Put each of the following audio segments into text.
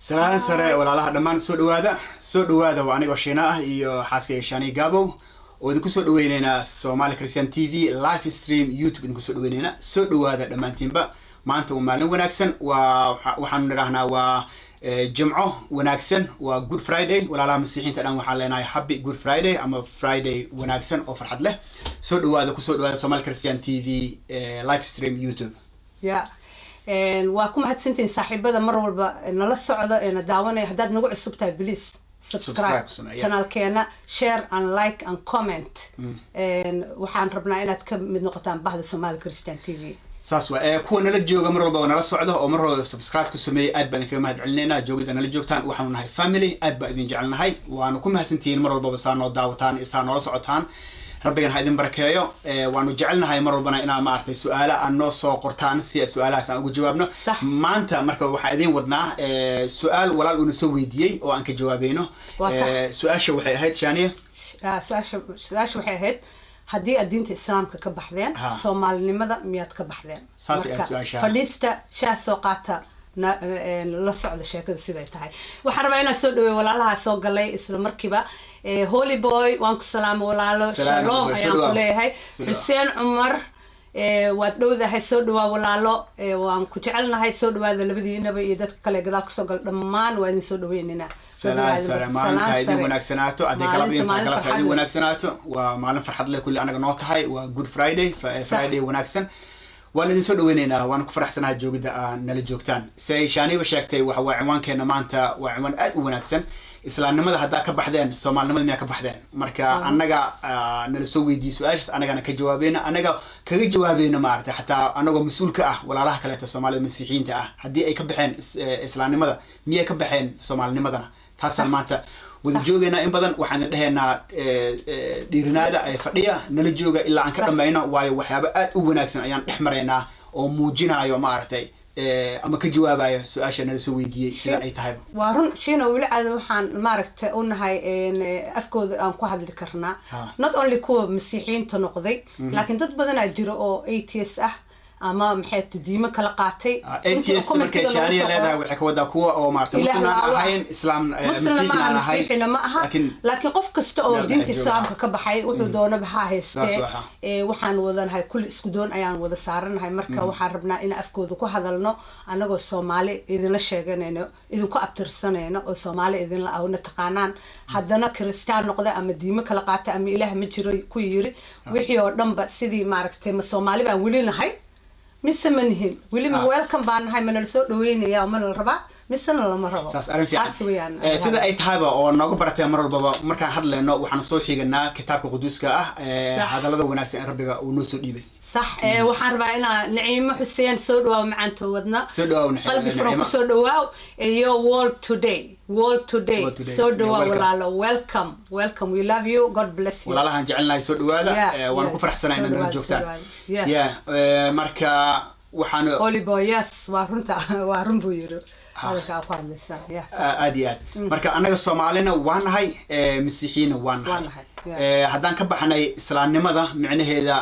Salaan sare, walaalaha dhammaan. Soo dhawaada, soo dhawaada. Waa anigoo Shiina ah iyo xaaskayga Shani Gabow oo idinku soo dhaweyneynaa Somali Christian TV live stream YouTube idinku soo dhaweyneyna. Soo dhawaada dhammaantiinba. Maanta waa maalin wanaagsan, waa waxaanu nidhahnaa waa Jimco wanaagsan, waa Good Friday. Walaalaha Masiixiinta dhan waxaan leenahay happy Good Friday ama Friday wanaagsan oo farxad leh. Soo dhawaada, kusoo dhawaada Somali Christian TV live stream YouTube. Ya, waa ku mahadsantihiin saaxiibada mar walba nala socda ee na daawanaya. Haddaad nagu cusub tahay, please subscribe Subscribe sameeya. Channelkeena, share and like and comment. Waxaan rabnaa inaad ka mid noqotaan bahda Somali Christian TV. Saas waa. Kuwa nala jooga mar walba oo nala socda oo mar walba subscribe ku sameeyay, aad baan idinkaga mahad celinaynaa joogida nala joogtaan. Waxaanu nahay family, aad baan idin jecelnahay, waanu ku mahadsantihiin mar walbaba saa noo daawataan iyo saa noola socotaan. Rabbigan ha idin barakeeyo. Waanu jecelnahay mar walbana inaa maaragtay su-aalo aad noo soo qortaan si su-aalahaas aan uga jawaabno. Maanta marka waxaa idin wadnaa su-aal walaal uuna soo weydiiyey oo aan ka jawaabayno. Waa sax. Su-aasha waxay ahayd, Shaniya? Su-aasha waxay ahayd, haddii aad diinta Islaamka ka baxdeen, Soomaalinimada miyaad ka baxdeen? Saasay ahayd Marka, su-aasha. fadhiista, shaah soo qaata, la socda sheekada siday tahay. Waxaan rabaa inaan soo dhaweeyo walaalaha soo galay isla markiiba. Holy Boy, waan ku salaamay, walaalo. Salaam, Shalom Holy Boy, soo ayaan ku dhawaaw. leeyahay. Soo dhawaaw. Xuseen Cumar, waad dhowdahay, soo dhawaa walaalo. Waan ku jecelnahay. Soo dhawaada labadiinaba iyo dadka kale gadaal kasoo gala, dhammaan waa idin soo dhaweynaynaa. Soo Salaan dhawaada. sare. Salaan Maalinta idin sare. wanaagsanaato haddii galab idin tahay, Maalin galabta farxad idin leh. wanaagsanaato. Waa maalin farxad leh kulli anaga noo tahay, waa Good Friday, Friday wanaagsan. Waan idin soo dhaweyneynaa, waan ku faraxsanahay joogida aad nala joogtaan. Si ay Shaaniba sheegtay, waxa waa ciwaankeena maanta, waa ciwaan aad u wanaagsan: islaamnimada haddaa ka baxdeen, Soomaalinimada miyaa ka baxdeen? Marka annaga nala soo weydiiyey su-aashaas, anagana ka jawaabayna, anaga kaga jawaabayno maaragtay, xataa anagoo mas-uul ka ah walaalaha kaleeto Soomaalida Masiixiyiinta ah, haddii ay ka baxeen islaamnimada, miyay ka baxeen Soomaalinimadana? Taasaan maanta wada joogaynaa. In badan waxaan idin dhehaynaa dhiirinaada ee fadhiya, nala jooga ilaa aan ka dhamayno, waayo waxyaabo aad u wanaagsan ayaan dhex maraynaa oo muujinayo maaragtay ama ka jawaabayo su-aasha nala soo weydiiyey sida ay tahayba. Waa run, Shiina. Weli caada waxaan maaragta u nahay afkooda aan ku hadli karnaa. Not only kuwa Masiixiyiinta noqday, laakiin dad badanaa jira oo atheist ah ama maxay tahay diimo kala qaatay. Runtii Atheist markay commentiga noogu Shaaniya soo leedahay, qoro. waxay ka wadaa kuwa oo maaragtay Ilaah Muslimna aan waa ahayn, Islaam Muslimna ma Masiixina aha, aan ahayn, Masiixina ma aha, laakiin laakiin qof kasta oo meel diinta dhexe jooga. Islaamka ka baxay, wuxuu doonaba ha Saas haystee, waxa. Waxaan wadanahay kulli isku doon ayaan wada saaranahay. Marka waxaan rabnaa in afkooda ku hadalno, anagoo Soomaali idinla sheeganayno, idinku abtirsanayno oo Soomaali idinla ahna taqaanaan, haddana Kiristaan noqda ama diimo kala qaata ama Ilaah ma jiro ku yiri, wixii oo dhanba sidii maaragtay, ma Soomaali baan weli nahay mise ma nihin weli? Ma welcome baan nahay, ma nala soo dhaweynaya oo ma nala rabaa misena lama rabo? Saas arrin fiican. Taas weeyaan. Sida ay tahayba oo nooga baratee, mar walbaba markaan hadlayno waxaan soo xiganaa kitaabka quduuska ah, hadallada wanaagsan ee Rabbiga uu noo soo dhiibay. Sax. Waxaan rabaa inaa Naciimo Xuseen soo dhawaaw, macaanta wadna. Soo dhawaaw, Qalbi furan Naciimo. kusoo dhawaaw iyo World Today, World Today. World Today. Soo dhawaaw. Yeah, welcome. Walaalo, welcome, welcome, we love you, God bless you. Walaalahaan jecelnahay, soo dhawaada. Waanu ku faraxsanahay soo inaad nala dhawaada, soo joogtaan. dhawaada. Yes. Yeah, marka waxaan Olibo, yes, waa runta, waa run buu yiri hadalka aa ku hadlaysan. Yes. Aad iyo aad. Marka annaga Soomaalina waa nahay, Masiixiyiinna waa Waa nahay. nahay, yeah. Haddaan ka baxnay islaamnimada, micnaheeda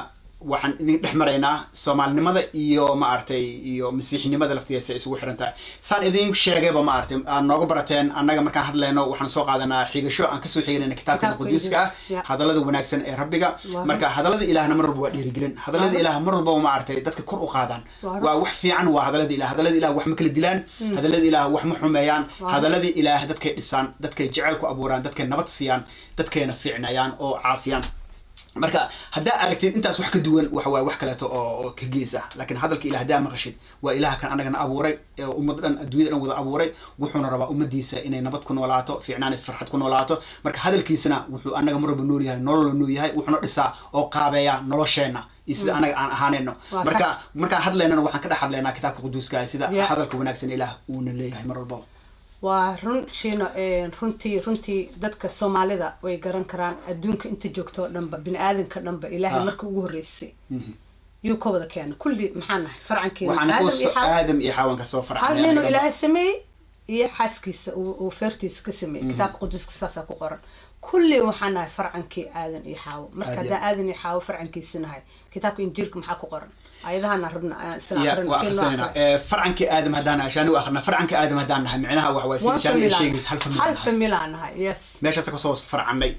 waxaan idin dhex maraynaa Soomaalinimada iyo maaragtay iyo Masiixinimada laftigeesa ay isugu xiran tahay. Saan idin sheegayba, maaragtay, aad nooga barateen, annaga markaan hadlayno waxaan soo qaadanaa xigasho aan kasoo xiganayna kitaabka Kitaabka quduuska ah, hadallada wanaagsan ee Rabbiga. Marka hadallada Ilaahna mar walba waa dhiirigelin. Hadallada Ilaah mar walba maaragtay dadka kor u qaadaan. Waa waa wax fiican, waa hadallada Ilaah. Hadallada Ilaah wax ma kala dilaan, hadallada Ilaah wax ma xumeeyaan. Hadallada Ilaah dadkay dhisaan, dadkay jecel ku abuuraan, dadkay nabad siiyaan, dadkayna fiicnayaan oo caafiyaan. Marka haddaa aragtid intaas wax ka duwan, waxa waaye wax kaleeto oo ka gees ah. Laakiin hadalka Ilah haddaa maqashid, waa Ilaah kan anagana abuuray ee ummad dhan, adduunyada dhan wada abuuray. Wuxuuna rabaa ummadiisa inay nabad ku noolaato, fiicnaan iyo farxad ku noolaato. Marka hadalkiisana wuxuu anaga mar walba nool yahay, nolol nool yahay, wuxuuna dhisaa oo qaabeeyaa nolosheenna iyo sida anaga aan ahaanayno. Waa Marka sax. markaan hadlaynana waxaan ka dhex hadlaynaa kitaabka quduuska ah, sida hadalka wanaagsan Ilaah uuna leeyahay mar walbaba. Waa run, Shiino. Runtii dadka Soomaalida way garan karaan, adduunka inta joogto oo dhanba, bini aadanka dhanba, Ilaahay markii ugu horreysay yuu ka wada keenay. Kulli maxaan nahay? Farcankeena Waxaana Aadam kuwa iyo Xaawa. Aadam iyo Xaawan kasoo Hal farxnay ninuu anagaba. Ilaahay sameeyey iyo xaaskiisa uu feertiisa ka sameeyey. Kitaabka quduuska saasaa ku qoran. Kulli waxaan nahay farcankii Aadan iyo Xaawo. Marka Aad iyo haddaan Aadan iyo Xaawo farcankiisa nahay, kitaabka Injiilka maxaa ku qoran? Ayadahana rabna aan isla Ya, aqrino. waa Keen noo akhrisanayna. aqri. Farcankii Aadam haddaan nahay, Shaani u akhrina, farcanka Aadam haddaan nahay, micnaha waxa waaye sida One Shaani ay family. sheegaysa, hal family Hal nahay. family aan nahay, yes. Meeshaas kasoo farcannay.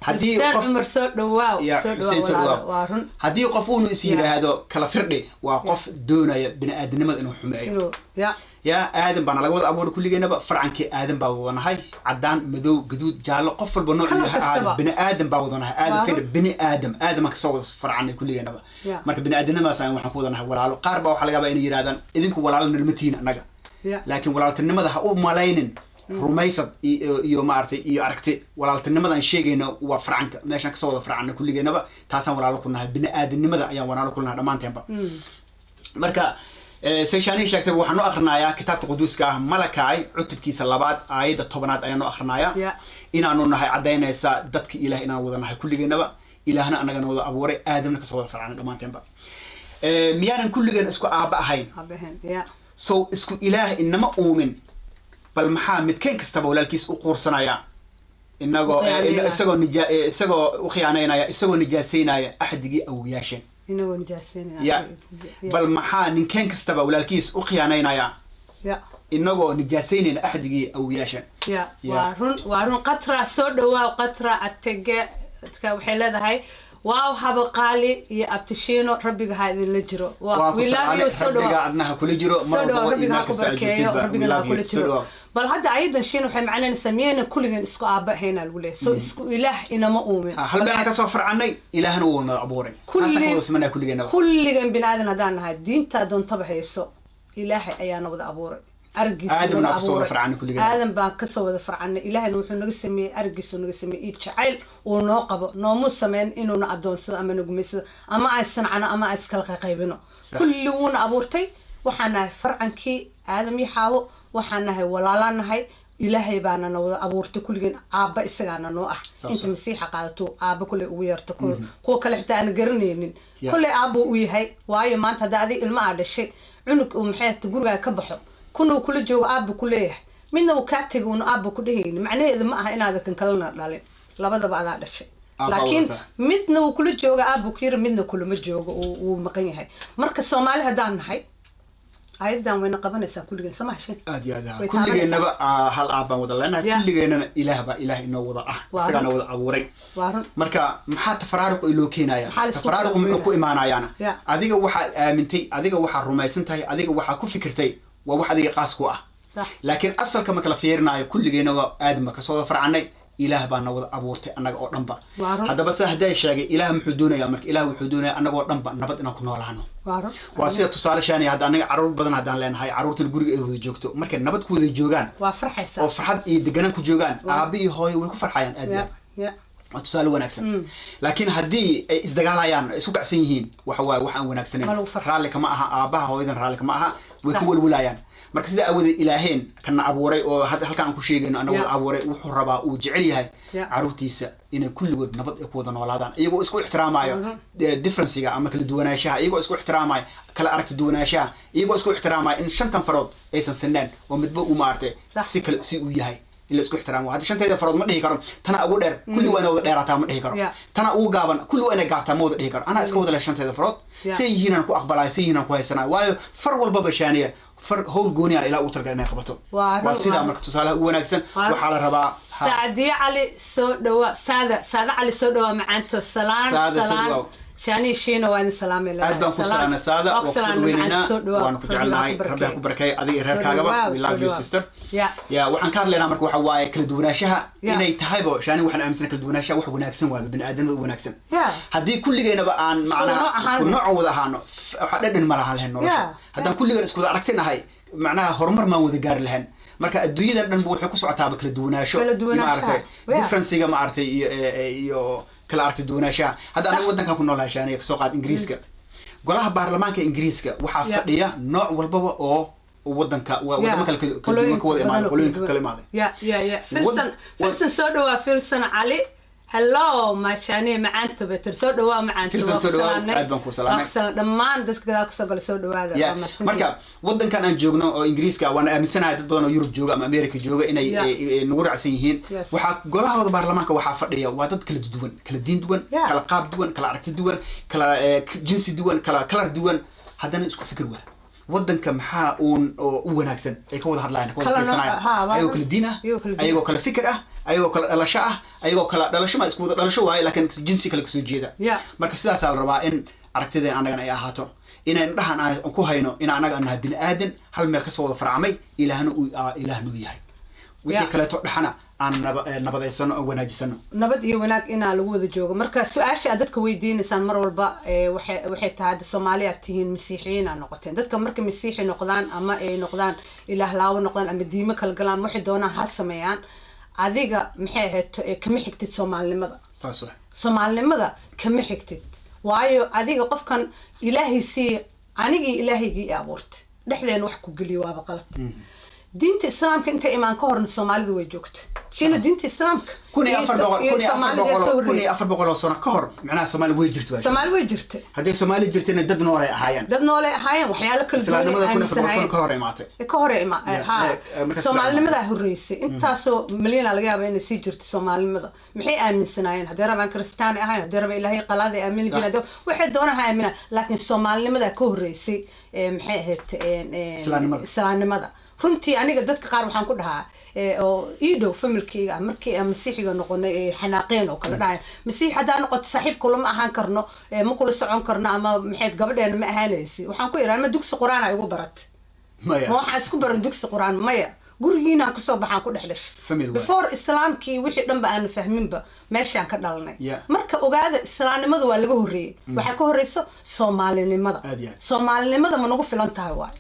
Haddii Xuseen qof Cumar, soo dhawaaw. Ya, Soo Xuseen, dhawaaw soo walaalo. dhawaaw. Waa run. Haddii qof uunu is yidhaahdo kala firdhi, waa qof doonaya bini-aadamnimada inuu xumeeyo. Inuu ya Ya, Aadam baana laga wada abuuray kulligeenaba, farcankii Aadam baa wadanahay, cadaan, madow, gaduud, jaallo, qof walba nooc Kalar ha ahaado, kastaba. bini aadam baa wadanahay Aadam. Waa Fir run. bini aadam, aadamaan kasoo wada farcanay kulligeenaba. Marka bini aadamnimadaas ayaan waxaan ku wadanahay walaalo. Qaar baa waxaa laga yaabaa inay yidhahdaan, idinku walaalo nalma tihiin annaga. Laakiin walaaltinimada ha u malaynin rumaysad iyo maaragtay iyo aragti. Walaaltinimadan sheegayno waa farcanka meeshaan kasoo wada farcanay kulligeenaba, taasaan walaalo ku nahay. Bini aadamnimada ayaan walaalo ku nahay dhammaanteenba. Marka say Shaanihi sheegtay, waxaan noo akhrinayaa kitaabka quduuska ah, Malakai, cutubkiisa 2aad, aayadda 10aad ayaan noo akhrinayaa. Inaanu nahay caddaynaysa dadka Ilaah inaan wada nahay kulligeenaba, Ilaahna annagana wada abuuray, Aadamna kasoo wada farcanay dhammaanteenba. Miyaanan kulligeen isku aabba ahayn? Aabaheen, ya. Sow isku Ilaah inama uumin? Bal maxaa midkeen kastaba walaalkiis u quursanaya inagoo U khiyaanaynaya. Isagoo u khiyaanaynaya, isagoo nijaasaynaya axdigii awowyaasheen? Inagoo nijaaseynaya. Ya, bal maxaa ninkeen kastaba walaalkiis u khiyaanaynaya inagoo nijaasaynayna axdigii awowyaasheen? Ya. Ya. Waa run, waa run. Qatra, soo dhawaaw. Qatra Atege waxay leedahay, waaw, habo qaali iyo abtishiino, Rabbiga ha idinla jiro. Waa ku We love salaamay. you, soo Rabbiga dhawaaw. adnaha kula jiro mar Soo dhawaaw, walbaba iyo Rabbiga meel ha ku kasta aad barkeeyo, joogtidba. We Rabbigana ha love you. kula Soo jiro. dhawaaw. Bal hadda ayadan Shiin waxay macnaynaysaa, miyayna kulligeen isku aabba ahaynaa lagu leeyahay? Soo isku Ilaah inama uumin? Hal meelaan kasoo farcanay, Ilaahna wuu na abuuray. Taasaan ka wada simanaa kulligeenaba. Kulligeen bini aadan haddaan nahay, diintaa doontaba hayso, Ilaahay ayaana wada abuuray, argiisa Aadamna wada kasoo wada abuuray. farcanay kulligeen. Aadan baan kasoo wada farcanay. Ilaahayna wuxuu naga sameeyey, argiisuu naga sameeyey iyo jacayl uu noo qabo. Noomuu sameyn inuuna adoonsado ama nagumaysado ama aan sancano ama aan iskala qaqaybino. Kulli wuuna abuurtay. Waxaan nahay farcankii Aadam iyo Xaawo, waxaan nahay walaalaan nahay. Ilaahay baana na wada abuurtay kulligeen, aabba isagaana noo ah. Inta Masiixa qaadato aabba kulley ugu yeerto, kuwa kale xitaa aan garanaynin kulley aabbuu u yahay. Waayo, maanta hadda adiga ilma aa dhashay, cunug uu maxay ahata gurigaaga ka baxo, kuna uu kula joogo aabba ku leeyahay, midna uu kaa tegay uuna aabba ku dhehaynin, macnaheedu ma aha inaadan kan kalena dhalin. Labadaba adaa dhashay. Aabba Laakiin wadataa. midna wuu kula jooga aabbu ku yiri, midna kulama joogo, wuu maqan yahay. Marka Soomaali haddaan nahay, ayadan wayna qabanaysaa kulligeen, sama heshin? Aad iyo aad. Way. Kulligeenaba hal aab baan wada leenahay. Kulligeennana Ilaah baa Ilaah inoo wada ah, Waa isagaana run. wada abuuray. Waa run. Marka maxaa tafaraaruq loo keenaya? Maxaa la isku Tafaraaruqu muxuu ku imaanayaana? Adiga waxaad aamintay, adiga waxaad rumaysan tahay, adiga waxaad ku fikirtay, waa wax adiga qaas ku ah. Laakiin asalka marka la fiirinayo, kulligeena waa Aadam baa kasoo wada farcanay, Ilaah baana wada abuurtay annaga oo dhanba. Waa run. Haddaba sida hadday sheegay, Ilaah muxuu doonayaa? Marka Ilaah wuxuu doonayaa annagoo dhanba nabad inaan ku noolaano. Waa run. Waa sida tusaale, Shaani, hadda anaga caruur badan haddaan leenahay, caruurtan guriga ay wada joogto, markay nabad ku wada joogaan Waa farxaysaa. oo farxad iyo deganaan ku joogaan, aabe iyo hooyo way ku farxayaan aad iyo aad. Waa tusaale wanaagsan. Laakiin haddii ay isdagaalayaan, ay isku kacsan yihiin, waxa waaye wax aan wanaagsanayn. Ma lagu farxo. Raalli kama aha aabaha, hooyadan raalli kama aha, way ku walwalayaan. Marka sidaa aawadeed, Ilaaheen kana abuuray oo hadda halkaan aan ku sheegayno anna wada abuuray, wuxuu rabaa, uu jecel yahay caruurtiisa inay kulligood nabad ay ku wada noolaadaan, iyagoo isku ixtiraamayo differencega ama kala duwanaanshaha, iyagoo isku ixtiraamayo kala aragti duwanaanshaha, iyagoo isku ixtiraamayo in shantan farood aysan sineen oo midba uu maartay si kale si uu yahay in la isku ixtiraamo. Hadda shantayda farood ma dhihi karo tana ugu dheer, kulli waa inay wada dheeraataa ma dhihi karo. Tana ugu gaaban, kulli waa inay gaabtaa ma wada dhihi karo. Anaa iska wada leh shantayda farood. Say yihiin aan ku aqbalaya, say yihiin aan ku haysanayo, waayo far walbaba, Shaaniya, far howl gooni ah Ilaa ugu talagalay inay qabato. Waa run, Waa sidaa. waa. Marka tusaalaha ugu wanaagsan Waa. waxaa la rabaa Sacdiye Cali, soo dhawa. Saada, Saada Cali, soo dhawa macaanto. Salaan. Saada, soo Salaan. dhawaa. Shaanii Shiina waa idin salaamay leedahay. Aad baan ku salaamay Saada, waa Waa ku kusoo salaamay macaanto, dhaweynaynaa, soo dhawaa. waanu ku jecelnahay. Rabbi ha ku barakeeyo adiga iyo reerkaagaba. Soo We love you, dhawaa. sister. Ya. Waxaan ka hadlaynaa marka waxa waaye kala duwanaanshaha inay tahaybo. Shaani, waxaan aaminsana kala duwanaanshaha wax wanaagsan waaye, bini aadamada u wanaagsan. Haddii kulligeenaba aan macnaha nooc ahaan isku nooc wada ahaano, waxa dhadhan ma laha lahayn nolosha. Haddaan kulligeen isku wada aragti nahay, macnaha horumar maan wada gaari lahayn. Marka adduunyadan dhan ba waxay ku socotaaba kala duwanaansho. Kala duwanaanshaha. Maaragtay, differencega, maaragtay, iyo kala aragti duwanaanshaha. Hadda anaga waddankan ku noolahay, Shaaniya, kasoo qaad Ingiriiska, golaha baarlamaanka Ingiriiska waxaa fadhiya nooc walbaba oo wadanka wadamo kala kala duwan ka wada imaaday, qolooyinka kala imaaday. Ya, Filson. Filson, soo dhawaa. Filson Cali, hello maashani macaanta beter, soo dhawaa macaanta. Filson, Waa ku soo dhawaa. salaamnay. Aad baan kuu salaamay. Waa ku salaamay. Dhammaan dadka gadaal kasoo gala, soo dhawaada. Waa mahadsantihiin. Marka wadankan aan joogno oo Ingiriiska, waan aaminsanahay dad badan oo Yurub jooga ama America jooga inay nagu raacsan yihiin. Waxaa golahooda baarlamaanka waxaa fadhiya waa dad kala duwan, kala diin duwan, kala qaab duwan, kala aragti duwan, kala jinsi duwan, kala kalar duwan. Haddana isku fikir waa wadanka maxaa uun oo u wanaagsan ay ka wada hadlayaan, ka wada Kala fiirsanayaan, ayagoo kala diin ah, iyagoo kala diin. ayagoo kala fikir ah, ayagoo kala dhalasho ah, ayagoo kala dhalasho ma isku wada dhalasho waaye, laakiin jinsi kale kasoo jeeda. Marka sidaasaa la rabaa in aragtideen annagana ay ahaato, inaan indhahan aan ku hayno in annaga aan nahay bini aadan hal meel kasoo wada farcamay, Ilaahna uu Ilaahna uu yahay, wixii kaleeto dhexana aan nabadaysano oo wanaajisano. Nabad iyo wanaag inaa lagu wada joogo. Marka su-aasha aad dadka weydiinaysaan mar walba waxay tahay, hadda Soomaali aad tihiin, Masiixiyiin aad noqoteen. Dadka marka Masiixi noqdaan ama ay noqdaan Ilaah laawo noqdaan ama diimo kala galaan, waxay doonaan ha sameeyaan, adiga maxay ahayd kama xigtid Soomaalinimada. Saas wa. Soomaalinimada kama xigtid, waayo adiga qofkan Ilaahay sii anigii Ilaahaygii i abuurtay dhexdeena wax ku geliyo waaba qalad. Diinta Islaamka intay imaan ka horna Soomaalidu way joogta shiina. Diinta Islaamka 1400 iyo 1400 Soomaalida soo kun horreeyay. 1400 oo sano ka hor macnaha Soomaali way jirta waa. Soomaali way jirta. Hadday Soomaali jirtayna, dad nool ay ahaayeen. Dad noolay ahaayeen, waxyaalo kala duwan ay Islaamnimada 1400 sano aaminsanaayeen. ka hor imaatay. Ka hore ima ha. Markaas Soomaalinimadaa horreysay. Intaasoo milyana laga yaaba inay sii jirto. Soomaalinimada maxay aaminsanaayeen? Haddii rabaan Kristaan ahayn, haddii rabaan Ilaahay qalaad ay aamini jireen, waxay doonaan ha aaminaan, laakiin Soomaalinimadaa ka horreysay maxay ahayd Islaamnimada. Islaamnimada. Runtii aniga dadka qaar waxaan ku dhahaa oo ii dhow, familkayga ah, markii aan Masiixiga noqonay ee xanaaqeen oo kale dhahayan, "Masiix haddaa noqoto saaxiib kulama ahaan karno, ma kula socon karno," ama maxayd "Gabadheena ma ahaanaysi." Waxaan ku idhaha, "Ma dugsi Qur-aan igu barat?" Maya. Ma waxaan isku baran dugsi Qur-aan? Maya, gurigiinaan kasoo baxaan ku dhex dhashay. Family waay. Before Islaamkii wixii dhanba aanu fahminba meeshaan ka dhalanay. Marka ogaada, islaamnimada waa laga horreeyey, waxaa ka horreyso Soomaalinimada. Aad iyo aad. Soomaalinimada ma nagu filan tahay? Waay,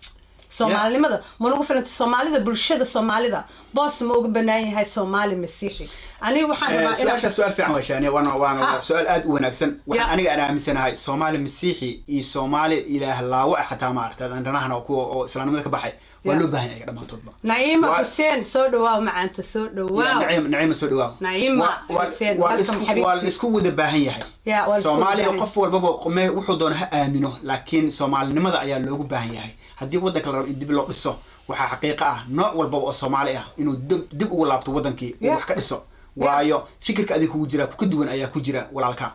Soomaalinimada ma nagu filan tahay? Soomaalida, bulshada Soomaalida boos ma uga banaan yahay Soomaali Masiixi? Aniga waxaan rabaa inaan Su-aasha su-aal fiican waa, Shaaniya, waana Ha. waa su-aal aad u wanaagsan. Waxaan aniga aan aaminsanahay Soomaali Masiixi iyo Soomaali Ilaah laawo ah, xataa maaragtay dhanahana kuwa oo islaamnimada ka baxay, waa loo baahan yahay dhammaantoodba. Naciima Xuseen, soo dhawaaw macaanta, soo dhawaaw. Naciima, Naciima, soo dhawaaw. Naciima Xuseen, Waa welcome, xabiibti. Waa la isku wada baahan yahay. Yeah, waa la isku wada Soomaaliya baahan. qof walbaba wuxuu doona ha aamino, laakiin Soomaalinimada ayaa loogu baahan yahay. Haddii waddanka la rabo in dib loo dhiso, waxaa xaqiiqo ah nooc walbaba oo Soomaali ah inuu dib ugu laabto wadankii uu wax ka dhiso, waayo fikirka adiga kugu jira ku ka duwan ayaa ku jira walaalka.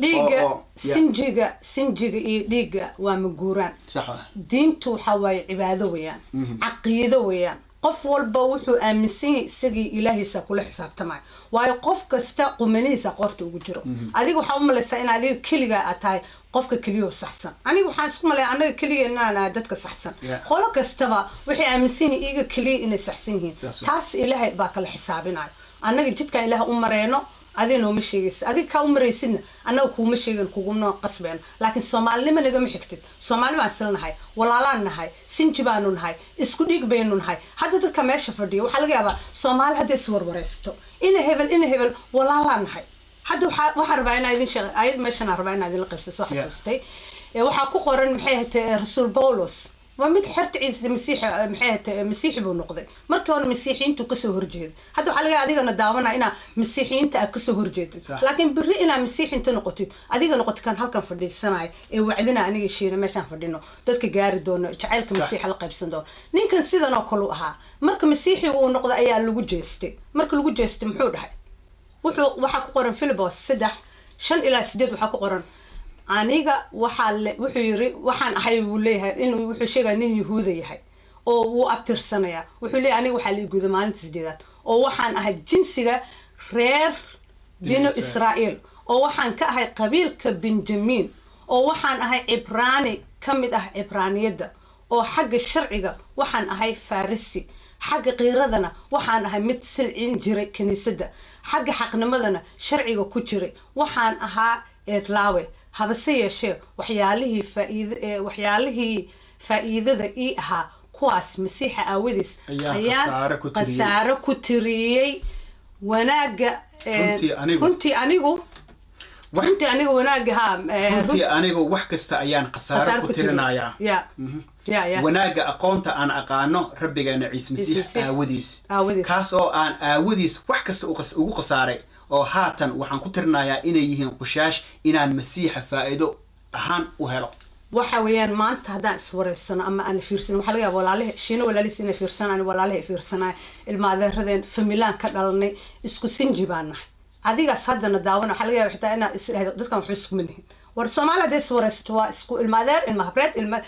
Dhiigga Yeah. sinjiga iyo dhiigga waa maguuraan. Sax ah. Diintu waxaa waaye cibaado weeyaan, caqiido weeyaan. Qof walba wuxuu aaminsan yahay isagii Ilaahiisa kula xisaabtamayo, waayo qof kasta qumanihiisa qoorta ugu jiro. Adiga waxaa u malaysaa in adiga keligaa aad tahay qofka keliyo saxsan. Aniga waxaan isku malaya anaga keligeena nahay dadka saxsan. Qolo kastaba waxay aaminsan yihiin iyaga keliya inay saxsan yihiin. Saas waay. Taas Ilaahay baa kala xisaabinayo. Annaga jidkaan Ilaah u mareyno adiga nooma sheegaysa, adiga kaa u maraysidna annaga kuuma sheegin, kuguma qasbeen, laakiin Soomaalinimo nagama xigtid. Soomaali baan isla nahay, walaalaan nahay, sinji baanu nahay, isku dhiig baynu nahay. Hadda dadka meesha fadhiya waxaa laga yaabaa Soomaali hadda iswarwareysto, ina hebel, ina hebel, walaalaan nahay. Hadda waxaan rabaa inaa idin sheeg ayad meeshan aan rabaa inaa idinla qaybsa soo xasuustay. Waxaa ku qoran maxay ahayd Rasuul Bawlos waa mid xerta Ciise Masiix, maxay ahayd, Masiixi buu noqday. Markii hore Masiixiyiintu kasoo horjeeday. Hadda waxaa laga yaabaa adigana daawanaa inaa Masiixiyiinta aad kasoo horjeedid, laakiin berri inaa Masiixinta noqotid, adiga noqotid kan halkan fadhiisanaya ee wacdina, aniga Shiina meeshaan fadhino dadka gaari doono jacaylka Masiixa la qaybsan doono. Ninkan sidan oo kale u ahaa. Marka Masiixiga uu noqday ayaa lagu jeestay. Marka lagu jeestay muxuu dhahay? Wuxuu waxaa ku qoran Philipos 3:5 ilaa 8. Waxaa ku qoran, aniga waxaa le wuxuu yiri, waxaan ahay buu leeyahay, inuu wuxuu sheegaya nin Yahuuda yahay oo wuu abtirsanayaa. Wuxuu leeyahay, aniga waxaa la ii guday maalinta sideedaad, oo waxaan ahay jinsiga reer binu Israa'iil, oo waxaan ka ahay qabiilka Benjamin, oo waxaan ahay Cibraani ka mid ah Cibraaniyadda, oo xagga sharciga waxaan ahay Farisi, xagga qiiradana waxaan ahay mid silcin jiray kiniisadda, xagga xaqnimadana sharciga ku jiray waxaan ahaa eedlaawe. Habase yeeshee waxyaalihii faa'iidada ii ahaa, kuwaas Masiixa aawadiis ayaan khasaare ku tiriyey. Khasaare ku tiriyey. Wanaagga Runtii anigu- runtii anigu wanaagga ha Runtii anigu wax kasta ayaan khasaare ku tirinayaa ya. wanaagga aqoonta aan aqaano Rabbigeena Ciise Masiix Masiix. aawadiis, Aawadiis. kaas oo aan aawadiis wax kasta ugu khasaaray, oo haatan waxaan ku tirinayaa inay yihiin qushaash, inaan Masiixa faa'iido ahaan u helo. Waxa weeyaan, maanta haddaan iswareysano ama aan fiirsano, waxaa laga yaaba walaalahe Shiina walaalihiis inay fiirsanaan, walaalahay fiirsanaan, ilma adeeradeen, familaan ka dhalanay, isku sinji baan nahay. Adigaas haddana daawana waxaa laga yaaba xitaa inaa is dhahdo, dadkan waxba iskuma nihin. War Soomaali hadday iswaraysato, waa isku ilmaadeer, ilma habreed, ilma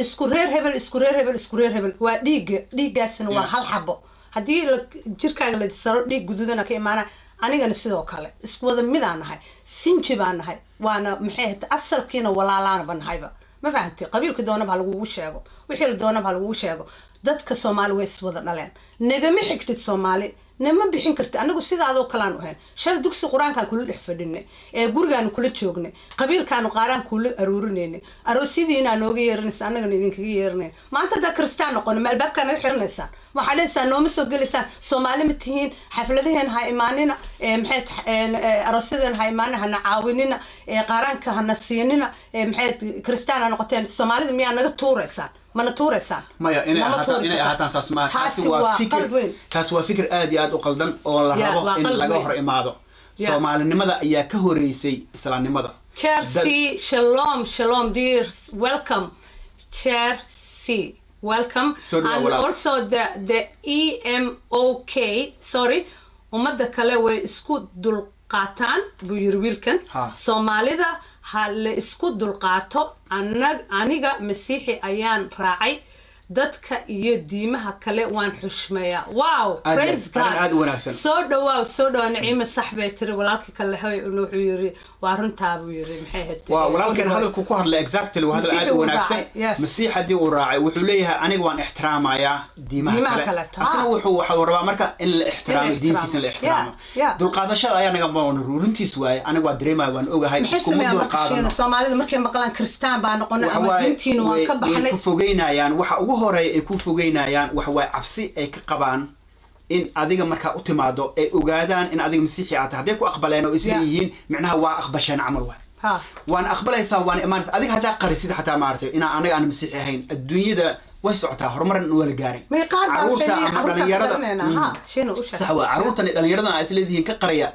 isku reer hebel, isku reer hebel, isku reer hebel. Waa dhiigga, dhiiggaasna waa hal xabo. Haddii jirkaaga la saro, dhiig gududana ka imaana. Anigana sidoo kale isku wada midaan nahay, sinji baan nahay, waana maxay ahayd, asalkiina walaalaanaba nahayba. Ma fahanti? Qabiilka doonaba ha lagugu sheego, wixii la doonaba ha lagugu sheego, dadka Soomaali way iswada dhaleen. Nagama xigtid Soomaali, nama bixin karti. Anagu sidaadoo kalean ahayn shalay. Dugsi Qur-aankaan kula dhex fadhinay, ee gurigaanu kula joognay, qabiilkaanu qaaraan kula aruurinaynay, aroosyadiinaa nooga yeeranaysa, annagana idinkaga yeeranayn. Maanta haddaa Kristaan noqono, ma albaabkaa naga xiranaysaan? Waxaa dhahaysaan nooma soo gelaysaan, Soomaali ma tihiin, xafladaheen ha imaanina, maxay aroosyadeen ha imaanina, hana caawinina, qaaraanka hana siinina, maxay Kristaan ha noqoteen. Soomaalida miyaa naga tuuraysaan? Mana tuuraysaan? Maya, inay Nama ahaataan tuuri inay kartaa. ahaataan saas maaha. Taasi Taasi waa waa fikir qalad weyn. Taasi waa fikir aad iyo aad u qaldan oo la Ya, rabo waa in qalad laga weyn. hor imaado. Soomaalinimada ayaa ka horeysay islaamnimada. Chelsea, shalom, shalom, dears. Welcome. Chelsea, welcome. So do I, And walaal. also the EMOK, sorry, ummadda kale way isku dulqaataan buu yiri wiilkan. Ha. Soomaalida ha la isku dulqaato. Aniga Masiixi ayaan raacay, dadka iyo diimaha kale waan xushmeeyaa. Wow. Aad iyo Praise aad, arrin God. aad u wanaagsan. Soo dhawaaw, soo dhawaa. Naciima, sax bay tiri. Walaalkii kale hoy wuxuu yiri waa runtaa buu yiri. Maxay ahayd? Waa walaalkeen hadalku ku hadlay, exactly, waa hadal aad Masiixi u uu wanaagsan. raacay, yes. Masiix haddii uu raacay, wuxuu leeyahay aniga waan ixtiraamayaa diimaha Diimaha kale. kaleeto, Asna wuxuu rabaa marka in la ixtiraamo ixtiraamo. diintiisna la ixtiraamo. Dulqaadashada ayaa naga runtiis waaye. Aniga waa dareemaya, waan ogahay. Maxay Iskuma sameeyaan marka dulqaadano. Shiina Soomaalida markay maqlaan Kristaan baa noqonay Waxa ama waaye, diintiina waan ka way baxnay? ku fogeynayaan. Waxa ugu horeeya ay ku fogeynayaan waxa waaye cabsi ay ka qabaan in adiga markaa u timaado ay ogaadaan in adiga Masiixi aad tahay. Hadday ku aqbaleen oo isleeyihiin, micnaha waa aqbasheen camal waay. Waana aqbalaysaa, waana imaanaysaa. Adiga haddaa qarisid xataa, maaragtay, inaa aniga aan Masiixi ahayn, adduunyada way socotaa, horumarna waa la gaaray. May qaar baa waxay Caruurta leeyihiin ama carruurtaan dhalinyarada garanayna. Ha, Shiina u sheeg. Sax waa, carruurtan iyo dhalinyaradan aa isleedihiin ka qaraya,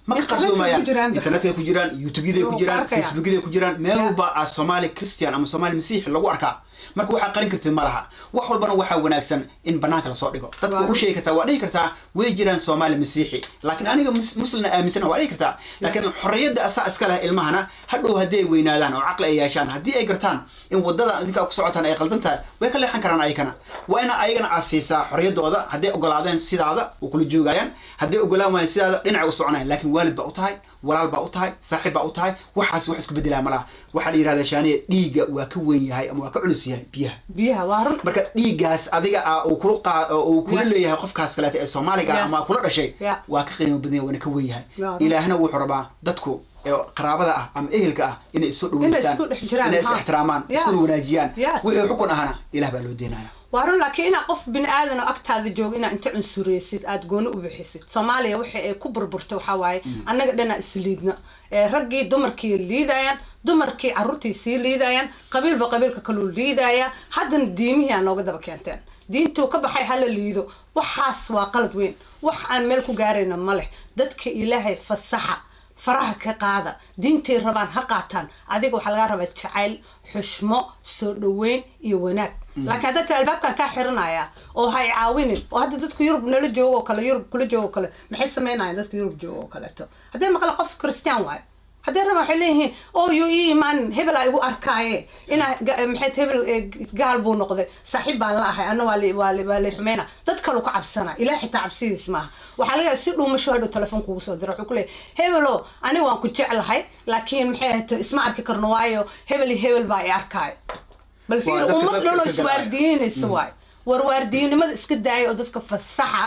ma ka Internetka qarsoomayaan. ku jiraan. Internetka ku jiraan, YouTubeyada ku Wuu jiraan, ku arkaya. Facebookyada ku jiraan, meel walba aa Soomaali Christian ama Soomaali Masiix lagu arkaa. Marka waxaa qarin kartid ma laha. Wax walbana waxaa wanaagsan in banaanka lasoo dhigo. Dadka ugu sheegi kartaa, waa dhihi kartaa way jiraan Soomaali Masiixi, laakiin aniga Muslimna aaminsana waa dhihi kartaa. Laakiin xorriyadda asaa iska leh ilmahana. Hadhow haddii ay weynaadaan oo caqli ay yeeshaan, haddii ay gartaan in wadada idinka ku socotaan ay qaldan tahay, way ka leexan karaan. Ayakana waa ina ayagana aad siisaa xorriyaddooda. Hadday ogolaadeen sidaada, way kula joogayaan. Hadday ogolaan waayeen sidaada, dhinaca u soconayan. Laakiin waalid baa u tahay, walaal baa u tahay, saaxiib baa u tahay. Waxaas wax iska bedelaa malaha. Waxaa la yidhahdaa, Shaaniya, dhiigga waa ka weyn yahay ama waa ka culus yahay biyaha. Biyaha, waa run. Marka dhiiggaas adiga ah uu kula qaa uu kula leeyahay qofkaas kaleeta ee Soomaaliga ama kula dhashay waa ka qiimo badan yahay, waana ka weyn yahay. Ilaahna wuxuu rabaa dadku ee qaraabada ah ama ehelka ah inay isu dhaweystaan, isku dhex jiraan, inay is ixtiraamaan, iskuna wanaajiyaan. Wixii xukun ahana Ilaah baa loo deenaya. Waa run, laakiin inaa qof bini aadan oo agtaada jooga inaa inta cunsureysid, aad gooni u bixisid. Soomaaliya waxa ay ku burburtay waxaa waaye annaga dhanaa isliidna. Raggii dumarkii liidayaan, dumarkii carruurtii sii liidayaan, qabiilba qabiilka kaluu liidaya. Haddana diimihii aa nooga daba keenteen, diintuu ka baxay hala liido. Waxaas waa qalad weyn. Wax aan meel ku gaarayna ma leh. Dadka Ilaahay fasaxa, faraha ka qaada, diintay rabaan ha qaataan. Adiga waxaa lagaa rabaa jacayl, xushmo, soo dhaweyn iyo wanaag. Laakiin hadda tira albaabkan kaa xiranaya oo ha i caawinin, oo hadda dadku Yurub nala joogo oo kale, Yurub kula joogo oo kale, maxay sameynayaan dadka Yurub joogo oo kaleeto hadday maqlaan qof Christian waayo? Haddii rabaan waxay leeyihiin oo yuu ii imaanin, hebel aa igu arkaaye inaa maxay tahay, hebel gaal buu noqday, saaxiib baan la ahay, anna waa la xumeyna. Dad kalu ka cabsana. Ilaah xitaa cabsidiis maaha. Waxaa laga yaaba si dhuumasho hadhow telefoon kugu soo dira, wuxuu ku leeyahay, hebelo, aniga waan ku jeclahay, laakiin maxay ahayd, isma arki karno, waayo hebel iyo hebel baa i arkaayo. Bal fiir, Waa dadka ummad dadka dhan oo iska galaya. iswaardiyeynaysa waay. War waardiyenimada iska daaya oo dadka fasaxa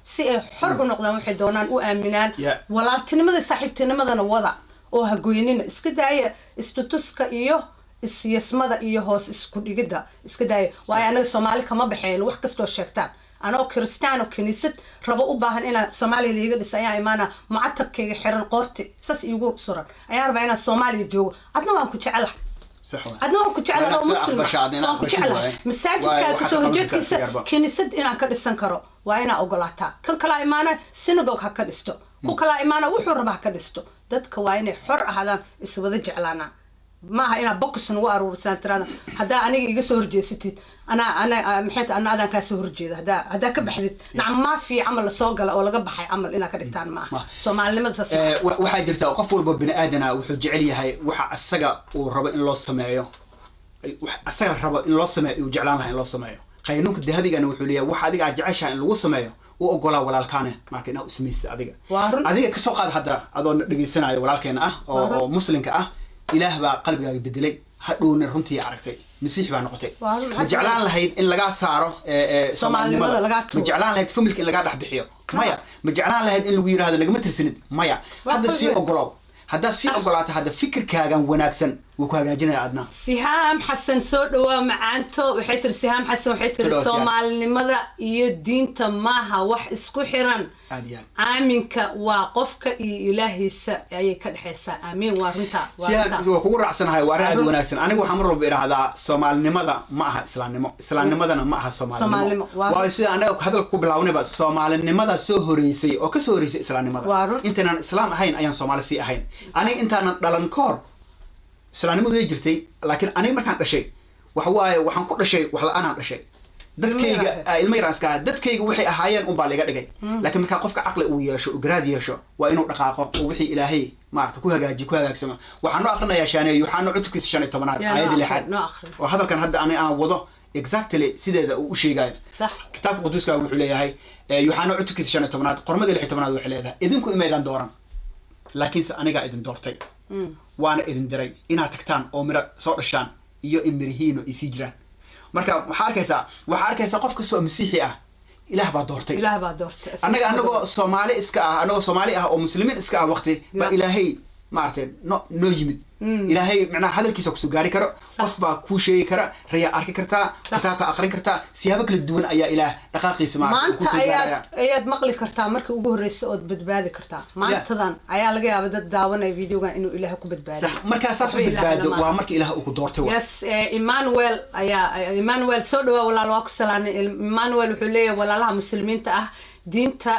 si ay xor u noqdaan, waxay doonaan u aaminaan. Walaaltinimada, saaxiibtinimadana wada oo hagoynina. Iska daaya istutuska iyo isyasmada iyo hoos isku dhigidda iska daaya, waayo anaga Soomaali kama baxeen wax kastoo sheegtaan. Anoo Kristaan oo kiniisad rabo u baahan inaan Soomaaliya liiga dhisa ayaa imaana, mucatabkayga xiran, qoorti saas iigu suran ayaan rabaa inaan Soomaaliya joogo. Adna waan ku jecelahay. Sax waay. Adna waan ku jeclahay oo Waa inaad Muslim aqbashaa, adna inaad waan ku aqbashid jeclahay. waaye. Masaajidkaa Waaye, waxaad kasoo qaban kartaa horjeedkiisa sigaarba. kiniisad inaan ka dhisan karo waa inaa ogolaataa. Kan kalaa imaana, synagogue ha ka dhisto. Ku kalaa imaana, wuxuu raba ha ka dhisto. Dadka waa inay xor ahaadaan, iswada jeclaanaa. Maaha inaad box nagu aruurisaan, tirada haddaa aniga iga soo horjeesatid, anaa ana maxay tahay, ana adaan kaa soo horjeeda, haddaa ka baxdid, nacam, maafi camal lasoo gala oo laga baxay camal inaad ka dhigtaan maaha. Soomaalinimada saas maaha. Waxaa jirta qof walba bini aadana wuxuu jecel yahay waxa asaga uu rabo in loo sameeyo, wax asaga rabo in loo sameeyo uu jeclaan lahaa in loo sameeyo. Qaynuunka dahabigana wuxuu leeyahay, waxa adiga aad jeceshahay in lagu sameeyo u ogolaa walaalkaane marka inaad u samaysid adiga. Waa run. Adiga kasoo qaad hadda adoo dhegeysanaayo walaalkeena ah Waa run. oo muslimka ah, Ilaah baa qalbigaaga bedelay, hadhowna runtii aragtay, Masiix baa noqotay. Waa run. Ma jeclaan lahayd in lagaa saaro Soomaalinimada lagaa Ma tuuro? jeclaan lahayd familka in lagaa dhex bixiyo? Maya. Ma jeclaan lahayd in lagu yidhaahdo nagama tirsanid? Maya. Waa Hadda sii qalbi. ogolow. Haddaad sii ogolaato, hadda fikirkaagan wanaagsan wuu ku hagaajinaya adna. Sihaam Xasan, soo dhawaa macaanto. Waxay tiri Sihaam Xasan, waxay Soo tiri, dhawaa, Sihaam. "Soomaalinimada iyo diinta maaha wax isku xiran." Aad iyo aad. Aaminka waa qofka iyo Ilaahiisa ayay ka dhexaysaa. Aamiin, waa runta, waa Sihaam, runta. waa kugu raacsanahay, waa arrin aad Run. wanaagsan. Aniga waxaan mar walba idhaahdaa, soomaalinimada ma aha islaamnimo, islaamnimadana ma aha soomaalinimo. Soomaalinimo, waa Waayo, sida anaga hadalka ku bilaawnayba, soomaalinimada soo horeysay oo kasoo horeysay islaamnimada. Waa run. Intaynaan islaam ahayn ayaan Soomaali sii ahayn. Aniga intaanan dhalan ka hor islaamnimadu way jirtay, laakiin aniga markaan dhashay, waxa waaye, waxaan ku dhashay wax la-aanaan dhashay. Dadkayga Ilmo yar. Ilmo yaraan iska ahaa. Dadkayga waxay ahaayeen unbaa laga dhigay. Laakiin markaa qofka caqli uu yeesho, uu garaad yeesho, waa inuu dhaqaaqo oo wixii Ilaahay maarata ku hagaajiyo ku hagaagsamo. Waxaan noo akrinayaa Shaaneey, Yuxaana cutubkiisa 15aad, Yaa, noo aayadda akhri, lixaad, noo akhri. oo hadalkan hadda ani aan wado exactly sideeda uu u sheegayo. Kitaabka quduuska wuxuu leeyahay, Yuxaana cutubkiisa 15aad, qormada 16aad, waxay leedahay, "Idinku imaydaan dooran, laakiinse anigaa idin doortay, waana idin diray inaad tagtaan oo miro soo dhashaan iyo in mirihiino ay sii jiraan." Marka waxaa arkaysaa qof kastoo Masiixi ah Ilaah baa doortay. Ilaah baa doortay. Annaga anagoo Soomaali iska ah, anagoo Soomaali ah oo Muslimiin iska ah, waqti baa Ilaahay maaragtay no noo yimid. Ilaahay macnaha hadalkiisa kusoo gaari karo, qof baa kuu sheegi kara, rayaa arki kartaa, kitaabka aqrin kartaa, siyaabo kala duwan ayaa Ilaah dhaqaaqiisa maaragtay Maanta kusoo gaaraya. ayaad maqli kartaa markii ugu horreysay ood badbaadi kartaa. Maantadan ayaa laga yaaba dad daawanaya videogan inuu Ilaah ku badbaadiyo. Sax, markaa saas u Waxba Ilaah badbaado lama waa marka Ilaah uu ku doortay wa. Yes, Emmanuel ayaa, Emmanuel, soo dhawaa walaal, waa ku salaanay. Emmanuel wuxuu leeyahay, "Walaalaha Muslimiinta ah, diinta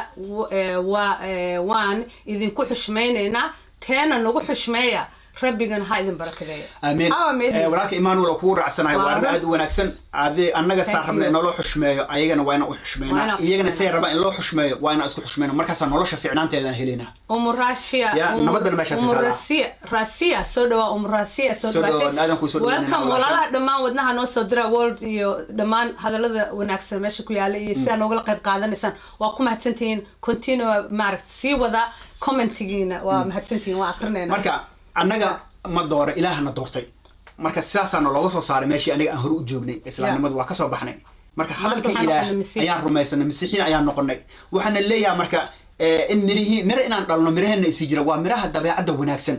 waan idinku xushmaynaynaa, teena nagu xushmeeya, Rabbigan ha idin barakadeeyo." Amiin. How amazing. Walaalka Emmanuel oo kugu raacsanahay, waa arrin Waa aad u wanaagsan. Adi annaga saan Thank rabna you. in loo xushmeeyo, ayagana waa inaan u Waa xushmeynaa. inaan Iyagana say xushmeynaa. rabaan in loo xushmeeyo waa inaan isku xushmeyno. Markaasaa nolosha fiicnaanteedaan helaynaa. Umu Rasia. Ya, nabadana meeshaas Umu taala. Rasia, Rasia, soo dhawaa. Umu Rasia, soo Soo dhawaa, dhawaatay. aadan kuu soo dhaweynayna, Welcome. walaashay. Walaalaha dhammaan wadnaha noo soo dira world iyo dhammaan hadallada wanaagsan meesha ku yaala iyo sidaa noogala qayb qaadanaysaan, waa ku mahadsantihiin. Continue, maaragta, sii wada commentigiina, waa mahadsantihiin, waa akrinayna. Marka annaga ma doora, Ilaahna doortay. Marka sidaasaana looga soo saaray meeshii aniga aan hore u joognay, islaamnimadu waa kasoo baxnay. Marka hadalka waxaan Ilaah noqonay Masiix. ayaan rumaysanay, Masiixiin ayaan noqonay. Waxaana leeyahay marka in mirihii, miro inaan dhalno, miraheena isii jira, waa miraha dabeecadda wanaagsan.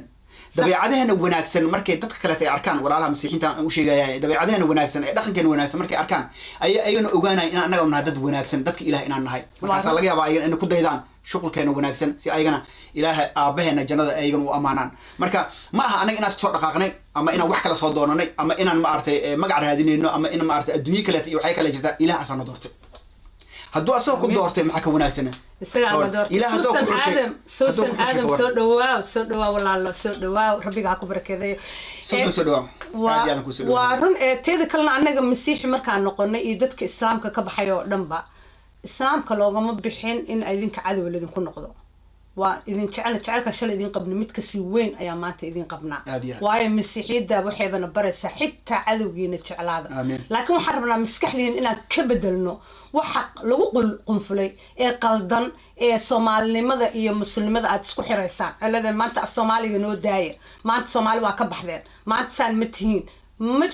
Dabeecadaheena wanaagsan markay dadka kaleeta ay arkaan, walaalaha Masiixiinta aan u sheegaya, dabeecadaheena wanaagsan ee dhaqankeena wanaagsan markay arkaan, ayay ayagana ogaanaya in annaga nahay dad wanaagsan, dadka Ilaah inaan nahay. Markaasaa laga yaabaa ayagana inay ku daydaan shuqulkeena wanaagsan, si ayagana Ilaaha aabaheena jannada ayagana u amaanaan. Marka ma aha anaga inaan iska soo dhaqaaqnay ama inaan wax kala soo doonanay ama inaan maaragtay magac raadinayno ama in maaragtay adduunyo kaleeta iyo waxay kale jirtaa. Ilaah asaana doortay. Hadduu asagoo ku doortay, maxaa ka wanaagsana? Isagaa la doortay. Ilaah hadduu Susan ku xushay- Aadam, hadduu Susan ku xushay, Aadam, ka waran. Soo dhawaaw, soo dhawaaw walaalo, soo dhawaaw, Rabbiga ha ku barakeedayo. Susan, soo dhawaaw. Aad iyo aad aan kuu soo Waa dhawaanay. run. Ee teeda kalena, annaga Masiixi markaan noqonay iyo dadka Islaamka ka baxay oo dhanba, Islaamka loogama bixin in idinka cadow lidinku noqdo. Waa idin jecel, jecelka shalay idin qabna mid kasii weyn ayaa maanta idin qabnaa. Aad iyo aad. Waayo, Masiixiyadda waxaybana baraysaa xitaa cadowgiina jeclaada. Amiin. Laakiin waxaan rabnaa maskaxdiina inaan ka bedelno waxa lagu qunfulay ee qaldan ee Soomaalinimada iyo Muslimada aad isku xiraysaan cilada. Maanta af Soomaaliga noo daaya, maanta Soomaali waa ka baxdeen, maanta saan ma tihiin,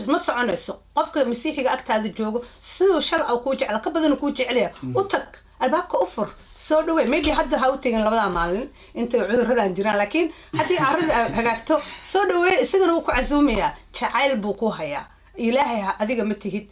ma soconayso. Qofka Masiixiga agtaada joogo siduu shal kuu jecla ka badan kuu jecelya, u tag, albaabka u fur, soo dhawey. Maybe hadda ha u tegin labadaa maalin intay cuduradan jiraan, laakiin haddii carrada aad hagaagto, soo dhaweey, isagana wuu ku casuumayaa, jacayl buu ku hayaa. Ilaahay adiga ma tihid,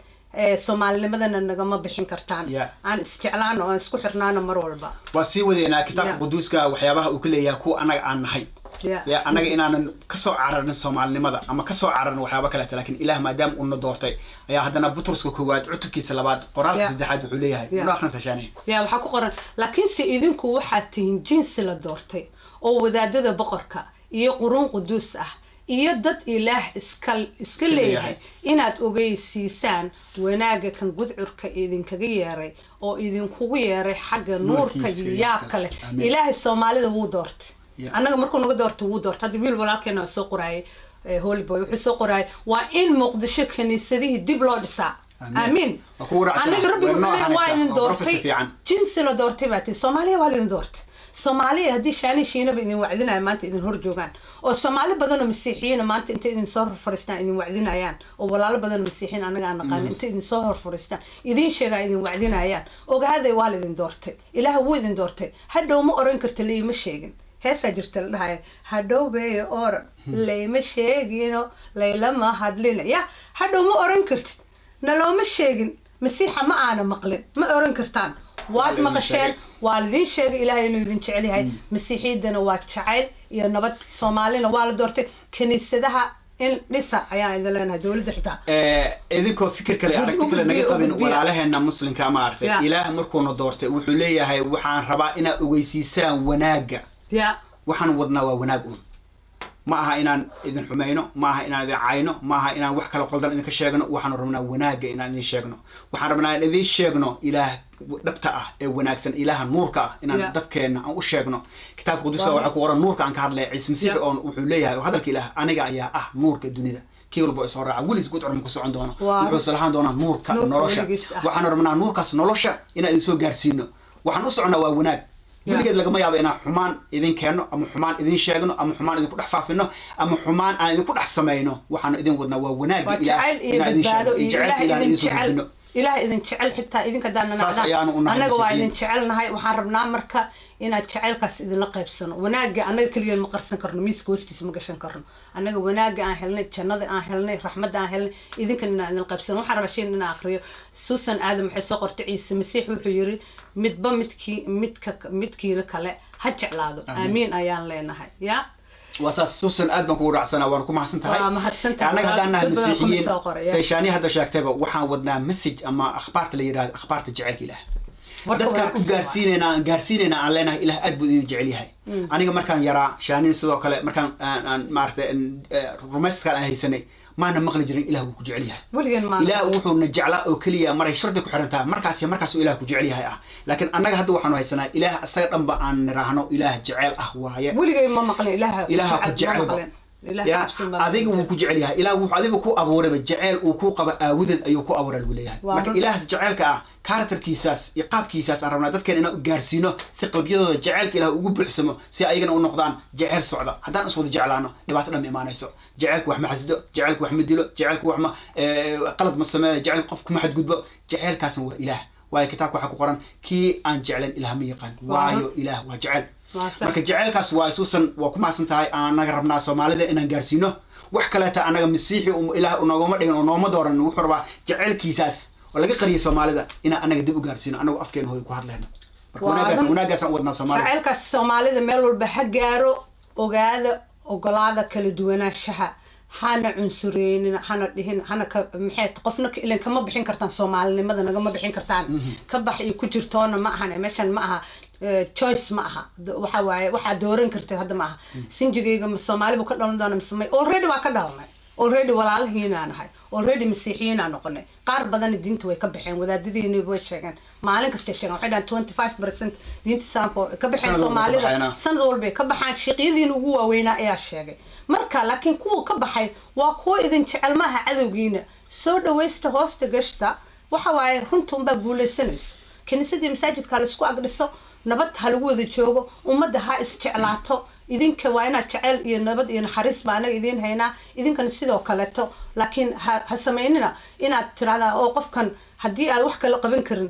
Soomaalinimadana nagama bixin kartaan. Aan isjeclaano, aan isku xirnaano mar walba. Waa sii wadeynaa kitaabka quduuska waxyaabaha uu ka leeyahay kuwa annaga aan nahay. Ya, annaga inaanan kasoo cararin Soomaalinimada ama kasoo cararin waxyaaba kaleeta, laakiin Ilaah maadaama uuna doortay ayaa haddana Butruska koowaad cutubkiisa labaad, qoraalka saddexaad wuxuu leeyahay. Noo akhrinsa, Shaani. Ya, waxaa ku qoran, "Laakiinse idinku waxaad tihiin jinsi la doortay oo wadaadada boqorka iyo quruun quduus ah." Iyo dad Ilaah iska leeyahay inaad ogeysiisaan wanaagga kan gudcurka idinkaga yeeray oo idinkugu yeeray xagga nuurka Nuurkiisa iyo yaabka leh. Amiin. Ilaahay Soomaalida wuu doortay. Annaga markuu naga doortay, wuu doortay. Hadda wiil walaalkeena soo qoraayay, Holy Boy, wuxuu soo qoraayay waa in Muqdisho kaniisadihii dib loo dhisaa. Amiin. Amiin. Waa kugu raacsana. Anaga Rabbi Way wuxuu noo leeyahay, waa ahanaysaa. idin Waa doortay. prophecy fiican. Jinsi la doortay baa tihi. Soomaaliya waa idin doortay. Soomaaliya haddii Shaani Shiinaba idin wacdinayo, maanta idin hor joogaan, oo Soomaali badan oo Masiixiyiina maanta intay idin soo hor fariistaan idin wacdinayaan, oo walaalo badan oo Masiixiyiin annaga aan naqaanin intay idin soo hor fariistaan idin sheegaa idin wacdinayaan, ogaaday waa la idin doortay. Ilaah wuu idin doortay. Hadhow ma oran karta "Liima sheegin." Heesaa jirta la dhahayo, "Hadhow beeyo oran layma sheegino, laylama hadlina." Ya, hadhow ma oran kartid "Nalooma sheegin, Masiixa ma aana maqlin." Ma oran kartaan. Waad Waa la idin maqasheen. sheegay. Waa lidin sheegay Ilaahay inuu idin jecel yahay. Masiixiyaddana waa jacayl iyo nabad. Soomaalina waa la doortay. Kiniisadaha in dhisa ayaan idin leenahay, dowladda xitaa. Idinkoo fikir kale, aragti kale naga u qabin, gudbiya. walaalaheena Muslimka, maaragtay, Ilaah markuuna doortay wuxuu leeyahay, waxaan rabaa inaad ogeysiisaan wanaagga. Waxaan wadnaa waa wanaag un. Ma aha inaan idin xumayno, ma aha inaan idin cayno, ma aha inaan wax kala qoldan idinka sheegno. Waxaanu rabnaa wanaagga inaan idin sheegno. Waxaan rabnaa in idin sheegno Ilaah dhabta ah ee wanaagsan, Ilaaha nuurka ah, inaan dadkeena aan u sheegno. Kitaabka Quduska waxaa ku qoran nuurka aan ka hadlaya Ciise Masiix, oon wuxuu leeyahay oo hadalka Ilaah, "Aniga ayaa ah nuurka dunida. Kii walba soo raaca welis gudcur ma ku socon doono, wuxuu lahaan doonaa nuurka nuurka nolosha." weligiis ah. Waxaanu rabnaa nuurkaas nolosha inaan idin soo gaarsiino. Waxaan u soconnaa waa wanaag. Weligeed lagama yaabo inaan xumaan idin keenno ama xumaan idin sheegno ama xumaan idinku dhex faafino ama xumaan aan idinku dhex samayno. Waxaanu idin wadnaa waa wanaagga waa Ilaah jacayl iyo inaan idin badbaado sheegno iyo jacaylka Ilaah Ilaah idin idin soo jecel. gudbino. Ilaah idin jecel, xitaa idinka haddaan Saas ayaanu u nahay annaga waa idin Masiixiyiin. jecelnahay. Waxaan rabnaa marka inaad jacaylkaas idinla qaybsano. Wanaagga annaga keligeen ma qarsan karno, miiska hoostiisa ma gashan karno. Annaga wanaagga aan helnay, jannada aan helnay, raxmadda aan helnay, idinkan inaan idin qaybsano. Waxaan rabaa shay inaan aqriyo. Susan Aadam waxay soo qortay, Ciise Masiix wuxuu yiri, "Midba midkii midka midkiina kale ha jeclaado." Amiin. Aamiin ayaan leenahay ya. Waa saas, Susan, aad baan kugu raacsanaa, waan ku mahadsan tahay. Waa mahadsan tahay. Annaga haddaan nahay Dad badan kuma Masiixiyiin, soo qoray, yes. say Shaani hadda sheegtayba, waxaan wadnaa message ama akhbaarta la yidhahdo akhbaarta jacaylka Ilaah. Warka Dadkaan u wanaagsan waa. gaarsiinaynaa aan leenahay, Ilaah aad buu idin jecel yahay. Aniga markaan yaraa, Shaanin sidoo kale, markaan aan maaragtay rumaystkaan aan haysanay, maana maqli jirin Ilaah wuu ku jecel yahay. Weligeen maan. Ilaah wuxuu na jeclaa oo keliya maray shardi ku xiran tahay, markaas iyo markaas uu Ilaah ku jecel yahay ah. Laakiin annaga hadda waxaanu haysanaa Ilaah isaga dhanba aan niraahno Ilaah jecel ah waaye. Weligay ma maqlin Ilaaha Ilaaha ku jecel, ma jecelba. maqlin. Ilaah Ya, cabsin baa adiga wuu ku jecel yahay. Ilaah wuxuu adiga ku abuurayba jeceel uu ku qaba aawadeed ayuu ku abuuray lagu leeyahay. Waa Marka run. Ilaahas jaceylka ah, characterkiisaas iyo qaabkiisaas aan rabnaa dadkeen inaan u gaarsiino si qalbiyadooda jaceylka Ilaah ugu buuxsamo, si ayagana u noqdaan jeceyl socda. Haddaan is wada jeclaano, dhibaato dhan ma imaanayso. Jaceylku wax ma xasido, jaceylku wax ma dilo, jaceylku wax ma qalad ma sameeyo, jaceylku qof kuma xadgudbo. Jaceylkaasna waa Ilaah, waayo kitaabka waxaa ku qoran, "Kii aan jeclayn Ilaah ma yaqaan, waayo Ilaah waa jecel." Waa sax. Marka jaceylkaas waa, Susan, waa ku mahadsan tahay. Anaga rabnaa Soomaalida inaan gaarsiino. Wax kaleeta anaga Masiixi Ilaah noogama dhigin oo nooma dooran. Wuxuu rabaa jaceylkiisaas oo laga qariyay Soomaalida inaan anaga dib u gaarsiino, anagu afkeena hooyo ku hadlayno. Marka Waa wanaagaas run. wanaagaasaan u wadnaa Soomaalida. Jacaylkaas Soomaalida meel walba ha gaaro. Ogaada, ogolaada kala duwanaanshaha, hana cunsureynin, hana dhihin, hana ka maxay qofna ilan kama bixin kartaan Soomaalinimada, nagama bixin kartaan. Ka bax iyo ku jirtoona ma ahan meeshan, ma aha choice, ma aha. Waxa waaye waxaa dooran kartid hadda ma aha. Sinjigayga ma Soomaali buu ka dhalan doona mise may? Already waa ka dhalanay, already walaalahiinaa nahay, already Masiixiyiinaa noqonay. Qaar badan diinta way ka baxeen. Wadaadadiini way sheegeen, maalin kastay sheegeen, waxay dhahaan 25% diinta Islaamka way ka baxeen. Sanad walba ka Soomaalida baxayna. Sanad walbay ka baxaan. Shiiqyadiina ugu waaweynaa ayaa sheegay. Marka laakiin kuwa ka baxay waa kuwa idin jecel, maaha cadowgiina. Soo dhawaysta, hoosta gashta. Waxa waaye runta unbaa guulaysanayso. Kiniisadii masaajidka ha laisku agdhiso, nabad ha lagu wada joogo, ummadda ha isjeclaato. Idinka waa inaad jecel iyo nabad iyo naxariis baa anaga idiin haynaa, idinkana sidoo kaleeto. Laakiin ha samaynina inaad tirahdaan oo qofkan haddii aad wax kala qaban karin,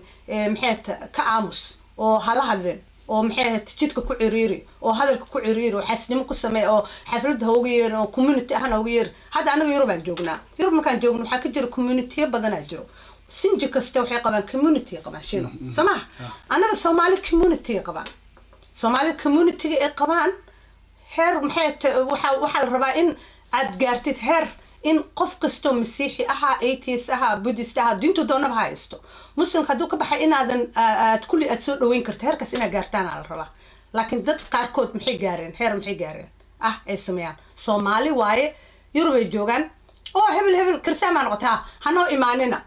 maxay ka aamus oo hala hadlin, oo maxay ahayd jidka ku ciriiri, oo hadalka ku ciriiri, oo xasnimo ku samee, oo xafladda ha uga yeerin, oo community ahaan ha uga yeerin. Hadda anaga Yurub aan joognaa. Yurub markaan joogno waxaa ka jira communityyo badanaa jiro. Sinji kasta waxay qabaan community qabaan, Shino, soo maha? Annaga Soomaali community qabaan, Soomaali communityga ay qabaan heer maxay waxaa la rabaa in aad gaartid heer in qof kastoo Masiixi ahaa, atheist ahaa, Buddhist ahaa, diintu doonaba ha haysto, Muslimka hadduu ka baxay, inaadan aad kulli aad soo dhaweyn karto. Heerkaas inaad gaartaan aa la rabaa. Laakiin dad qaarkood maxay gaareen? Heer maxay gaareen ah ay sameeyaan? Soomaali waaye. Yurub ay joogaan oo hebel hebel Kiristaan baa noqotay, ha hanoo imaanina,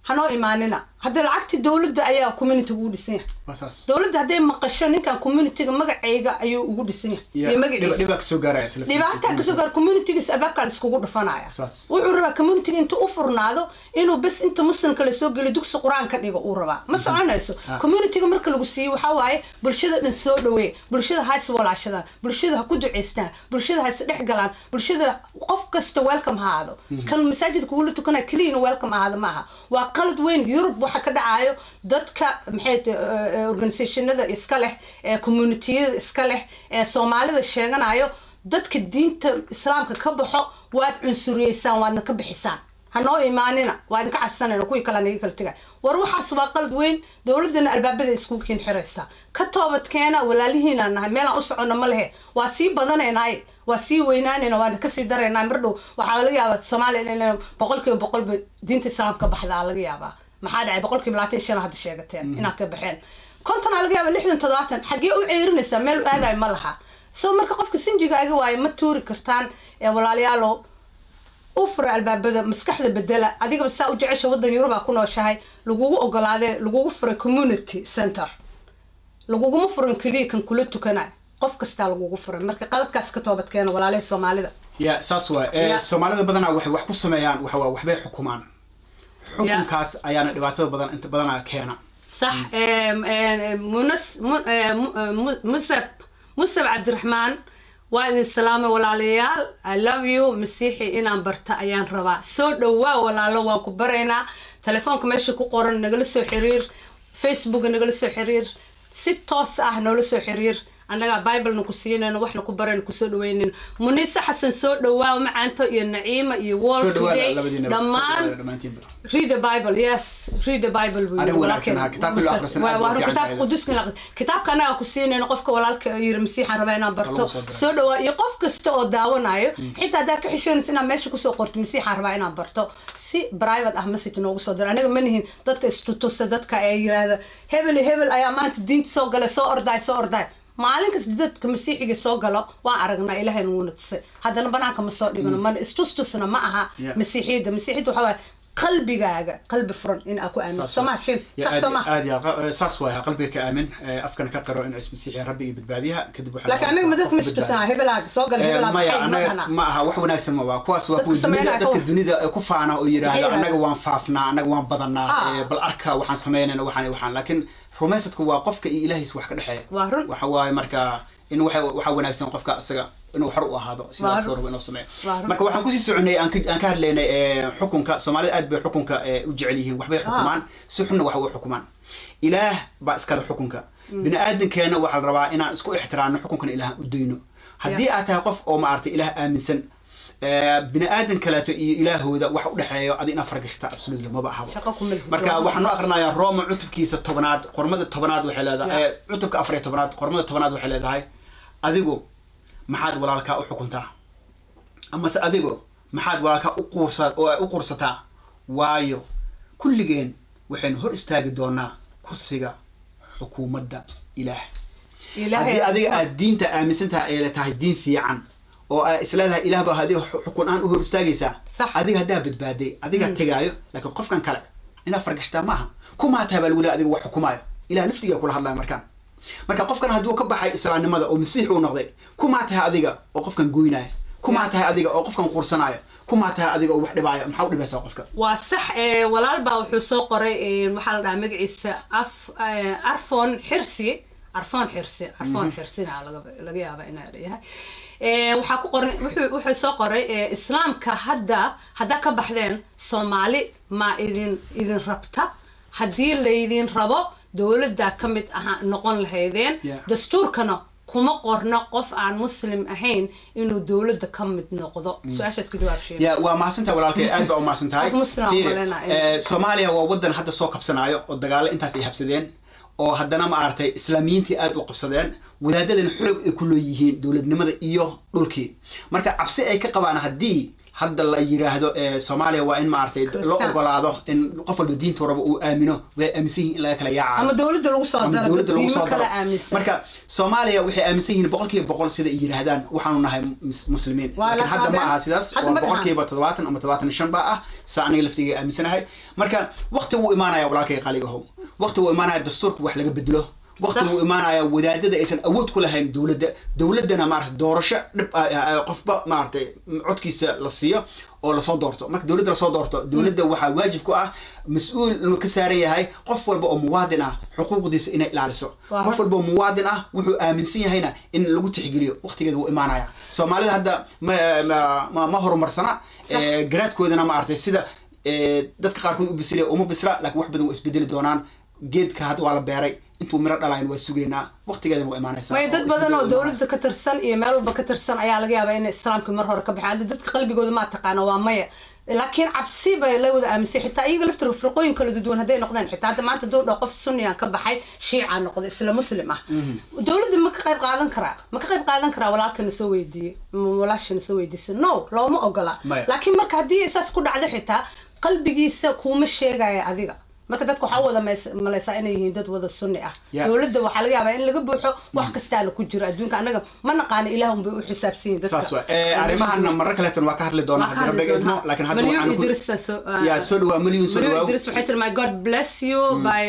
hanoo imaanina. Hadda lacagtii dowladda ayaa community ugu dhisan yahay. Waa saas. Dowladda hadday maqasho ninkan communityga magacayga ayuu ugu dhisan yahay iyo magaciisa. Dhibaa kasoo gaaraya isla. Dhibaataa kasoo gaar, communitygiis albaabkaa la iskugu dhufanaya. Saas. Wuxuu rabaa communityga intuu u furnaado inuu bes inta muslimka lasoo geliyo dugsi Qur-aan ka dhigo uu rabaa. Ma soconayso. Communityga marka lagu siiyo, waxaa waaye bulshada dhan soo dhaweey, bulshada ha is walaashadaan, bulshada ha ku duceystaan, bulshada ha is dhex galaan, bulshada qof kasta welcome ha ahaado. Kan masaajidka kugula tukanaya keliyana welcome ahaado maaha, waa qalad weyn. Yurub waxa ka dhacayo, dadka maxay organizationada iska leh, ee communityyada iska leh, ee Soomaalida sheeganayo, dadka diinta Islaamka ka baxo waad cunsuriyeysaan, waadna ka bixisaan, hanoo imaanina, waa idinka cabsanayna, kuwii kale naga kala tegay. War waxaas waa qalad weyn. Dowladana albaabada iskugu kiin xiraysa. Ka toobadkeena, walaalihiinaan nahay, meelaan u socono ma lehe. Waa sii badanaynaaye, waa sii weynaanayna, waana kasii daraynaa. Mar dhow waxaa laga yaabaa Soomaaliya inay 100%ba diinta Islaamka ka baxdaa laga yaabaa. Maxaa dhacay? 25% hadda sheegateen inaad ka baxeen, 50 aa laga yaaba, 60, 70. Xaggee u ceerinaysaa? Meel u aadayo ma laha. So marka qofka sinjigaaga waayo ma tuuri kartaan. Ee walaalayaalo, u fura albaabada, maskaxda bedela. Adigaba saa u jecesha waddan Yurubaa ku nooshahay, lagugu ogolaadee, lagugu furay community center, laguguma furan keliya kan kula tukanayo, qof kastaa lagugu furay. Marka qaladkaas ka toobadkeena, walaalaha Soomaalida. Ya, saas waay. Soomaalida badanaa waxay wax ku sameeyaan waxa waa waxbay xukumaan, xukunkaas ayaana dhibaatada badan inta badanaa keena. Sax. Munas Musab, Musab Cabdiraxmaan, waa idin salaamay walaalayaal, I love you. Masiixi inaan barta ayaan rabaa. Soo dhowaa walaalo, waan ku baraynaa. Telefoonka meesha ku qoran nagala soo xiriir, Facebooka nagala soo xiriir, si toos ah noola soo xiriir. Annagaa Biblena ku siinayno, waxna ku barayno, kusoo dhaweynayno. Munise Xasan, soo dhowaa macaanto, iyo Naciima iyo Wall Soo dhawaada Today. labadiinaba, soo Dhammaan. dhawaada dhammaantiinba. Read the Bible, yes, read the Bible buu Arrin yiri wanaagsan, walaalkeen. ha, kitaabka loo akhrisan aad Waa buu u fiican kitaabka tahay. Quduuska in la akhriyo. Kitaabka annaga ku siinayno. Qofka walaalka yiri Masiixaan rabaa inaan barto, Lagu soo diray. soo dhawaa. Iyo qof kasta oo daawanayo, xitaa haddaa ka xishoonaysa inaad meesha kusoo qorto Masiixaan rabaa inaan barto, si private ah message noogu soo diro. Aniga ma nihin dadka istutusa, dadka ee yiraahda hebel iyo hebel ayaa maanta diinta soo galay, soo ordaay, soo ordaay. Maalin kasta dadka Masiixiga soo galo waan aragnaa, Ilaahayna wuuna tusay, haddana banaanka ma soo dhigano, mana istustusna ma aha. Masiixiyadda waxaa waaye qalbigaaga, qalbi furan in aa ku aaminto. Saas Soo waay. maha shin? Ya, Sax aad soo maha? aad ya saas waay. Qalbiga ka aamin, afkana ka qiro in Ciise Masiix yahay Rabbi iyo badbaadiyaha. Kadib waxaa Laakiin anaga ma dadka ma istusnaa, hebelaa soo gala, hebelaa maya baxay, anaga ma ma aha wax wanaagsan, ma waa kuwaas, waa Dadka kuwa dunida sameynaya dadka dunida ku faana oo yidhaahda Maxay yidhahdaan? Annaga waan faafnaa, annaga waan badannaa, bal arka waxaan samaynayna, waxaan. Laakiin rumaysadku waa qofka iyo Ilaahiis wax ka dhexeeya. Waa run. Waxa waaye marka in waxa wanaagsan qofka isaga inuu xor u ahaado sidaas Waa run. rabo inuu sameeyo. Waa run. Marka waxaan kusii soconay, aan ka hadlaynay xukunka. Soomaalida aad bay xukunka u jecel yihiin, waxbay xukumaan, si xunna wax u xukumaan. Ilaah baa iskale xukunka. Bini aadamkeena waxaa la rabaa inaan isku ixtiraamno, xukunkana Ilaah u dayno. Haddii aad tahay qof oo maaragtay Ilaah aaminsan, bini aadan kaleeto iyo Ilaahooda waxa u dhexeeyo adi inaad fargashata absolutely maba ahaba. Shaqo kuma lihid. Marka waxaan noo aqrinayaa Roma cutubkiisa 10aad, qormada 10aad waxay leedahay, cutubka 14aad, qormada 10aad waxay leedahay: adigu maxaad walaalkaa u xukuntaa? Amase adigu maxaad walaalkaa u quursa oo u quursataa? Waayo kulligeen waxaynu hor istaagi doonaa kursiga xukuumadda Ilaah. Haddii adiga aad diinta aaminsan tahay ay tahay diin fiican oo aa isleedahay Ilaah baa adiga xukun ahaan u hor istaagaysaa, adiga haddaa badbaaday adigaa tegaayo, laakiin qofkan kale inaad fargashtaa ma aha. Kumaa tahay baa lagu leeyahay adiga wax xukumaayo? Ilaah laftigaa kula hadlaya markaan. Marka qofkan hadduu ka baxay islaamnimada oo Masiix uu noqday, kumaa tahay adiga oo qofkan goynaya? Kumaa tahay adiga oo qofkan quursanaya? Kumaa tahay adiga oo wax dhibaaya? Maxaa u dhibaysaa qofka? Waa sax. Walaal baa wuxuu soo qoray, waxaa la dhahaa magaciisa af Arfon Xirsi, Arfon Xirsi, Arfon Xirsina laga yaaba inaa yahay. Waxaa ku qoran, wuxuu soo qoray, Islaamka hadda haddaa ka baxdeen, Soomaali ma idin rabta? Haddii laydin rabo, dowladdaa ka mid aha noqon lahaydeen. Dastuurkana kuma qorno qof aan Muslim ahayn inuu dowladda ka mid noqdo. Su-aashaas ka jawaab sheeg. Ya, waa mahadsantahay walaalkay, aad baa u mahadsan tahay. Qof Muslim aan Fiiri, maleynayo. Soomaaliya waa wadan hadda soo kabsanaayo oo dagaalo intaas ay habsadeen, oo haddana ma aragtay Islaamiyiintii aad u qabsadeen, wadaadadan xoog ay ku leeyihiin dowladnimada iyo dhulkii. Marka cabsi ay ka qabaan haddii Hadda la yiraahdo Soomaaliya waa in, maaragtay, loo Kristaan. ogolaado in qof walba diintu rabo uu aamino, way aaminsan yihiin in laga kala yaacayo ama dowladda lagu soo ama daro dowladda lagu diimo soo kala daro. Aaminsan. Marka Soomaaliya waxay aaminsan yihiin 100% sida ay yiraahdaan, waxaanu nahay muslimiin. Waa laakiin la hadda ma qaadeen. aha sidaas. Hadda waa ma dhahaan. 70% ama 75 baa ah, saa aniga laftigay aaminsanahay. Marka waqti wuu imaanaya, walaalkay qaaliga ahow, waqti wuu imaanaya dastuurka wax laga bedelo, waqti wuu imaanaya wadaadada aysan awood ku lahayn dowladda, dowladdana, maaragtay, doorasho dhib qofba, maaragtay, codkiisa la siiyo oo lasoo doorto. Marka dowladda lasoo doorto, dowladda waxaa waajib ku ah, mas-uul inuu ka saaran yahay qof walba oo muwaadin ah xuquuqdiisa inay ilaaliso, qof walba oo muwaadin ah wuxuu aaminsan yahayna in lagu tixgeliyo. Waqtigeeda wuu imaanaya. Soomaalida hadda ma horumarsana, garaadkoodana, maaragtay, sida dadka qaarkood u bisilaya uma bisla, laakiin wax badan waa isbedeli doonaan. Geedka hadda waa la beeray, intuu miro dhalayn waa sugaynaa, waqtigeedana waa imaanaysaa. Way dad oo badan oo isbedel dowladda ka tirsan iyo meel walba ka tirsan ayaa laga yaabaa inay islaamka mar hore ka baxaan. Hadda dadka qalbigooda maa taqaana, waa maya, laakiin cabsi bay la wada aaminsay. Xitaa iyaga laftir firqooyin kala duwan hadday noqdeen, xitaa hadda maanta duu dhaho qof sunniyaan ka baxay, shiica noqday, isla muslim ah, dowladda ma ka qayb qaadan karaa? Ma ka qayb qaadan karaa? Walaalkana soo weydiiyey, walaashana soo weydiisay, no, looma ogola. Maya. Laakiin marka haddii saas ku dhacdo, xitaa qalbigiisa kuuma sheegaya adiga. Marka dadka waxaa wada malaysaa inay yihiin dad wada sunni ah. Dowladda waxaa laga yaabaa in laga buuxo, wax kastaana ku jiro adduunka, annaga ma naqaano, Ilaah unbay u xisaabsan yihiin dadka. Saas wa arrimahan marar kaleetan waa ka hadli doonaa Waa ka haddii hadli Rabbiga idmo. doonaa. Laakiin hadda Malyun waxaan ku Idris Ya, soo dhawaa Malyun, soo Malyun dhawaa. Idris waxay tiri, "My God bless you by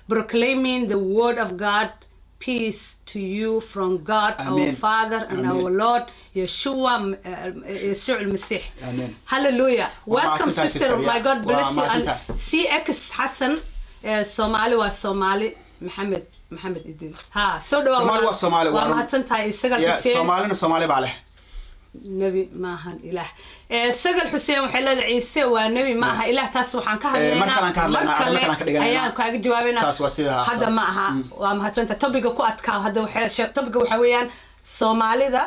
proclaiming the word of God. Peace to you from God our Amen. Father and Amen. our Lord Yeshua, Yeshua al-Masih." Amen. Hallelujah. Waa Welcome, mahadsantahay, sister. sister, My yeah. God Waa bless you. And mahadsantahay. CX Hassan, Soomaali waa Soomaali, Maxamed Maxamed Idin. Ha, soo dhawaa. Soomaali waa Soomaali, waa Waa run. mahadsantahay isaga Ya Xuseen. Soomaalina Soomaali baa leh. Nebi maahan Ilaah. Sagal Xuseen waxay leedahay, Ciise waa nebi, ma aha Ilaah. Taas waxaan ka hadlaynaa Mar kale aan ka hadlaynaa, mar arrimo kale kale aan ka dhiganaynaa. Ayaan kaaga jawaabaynaa. Taas waa sida Hadda ma aha. Waa mahadsanta. Topic-ga ku adkaa hadda waxay topic-ga waxaa weeyaan Soomaalida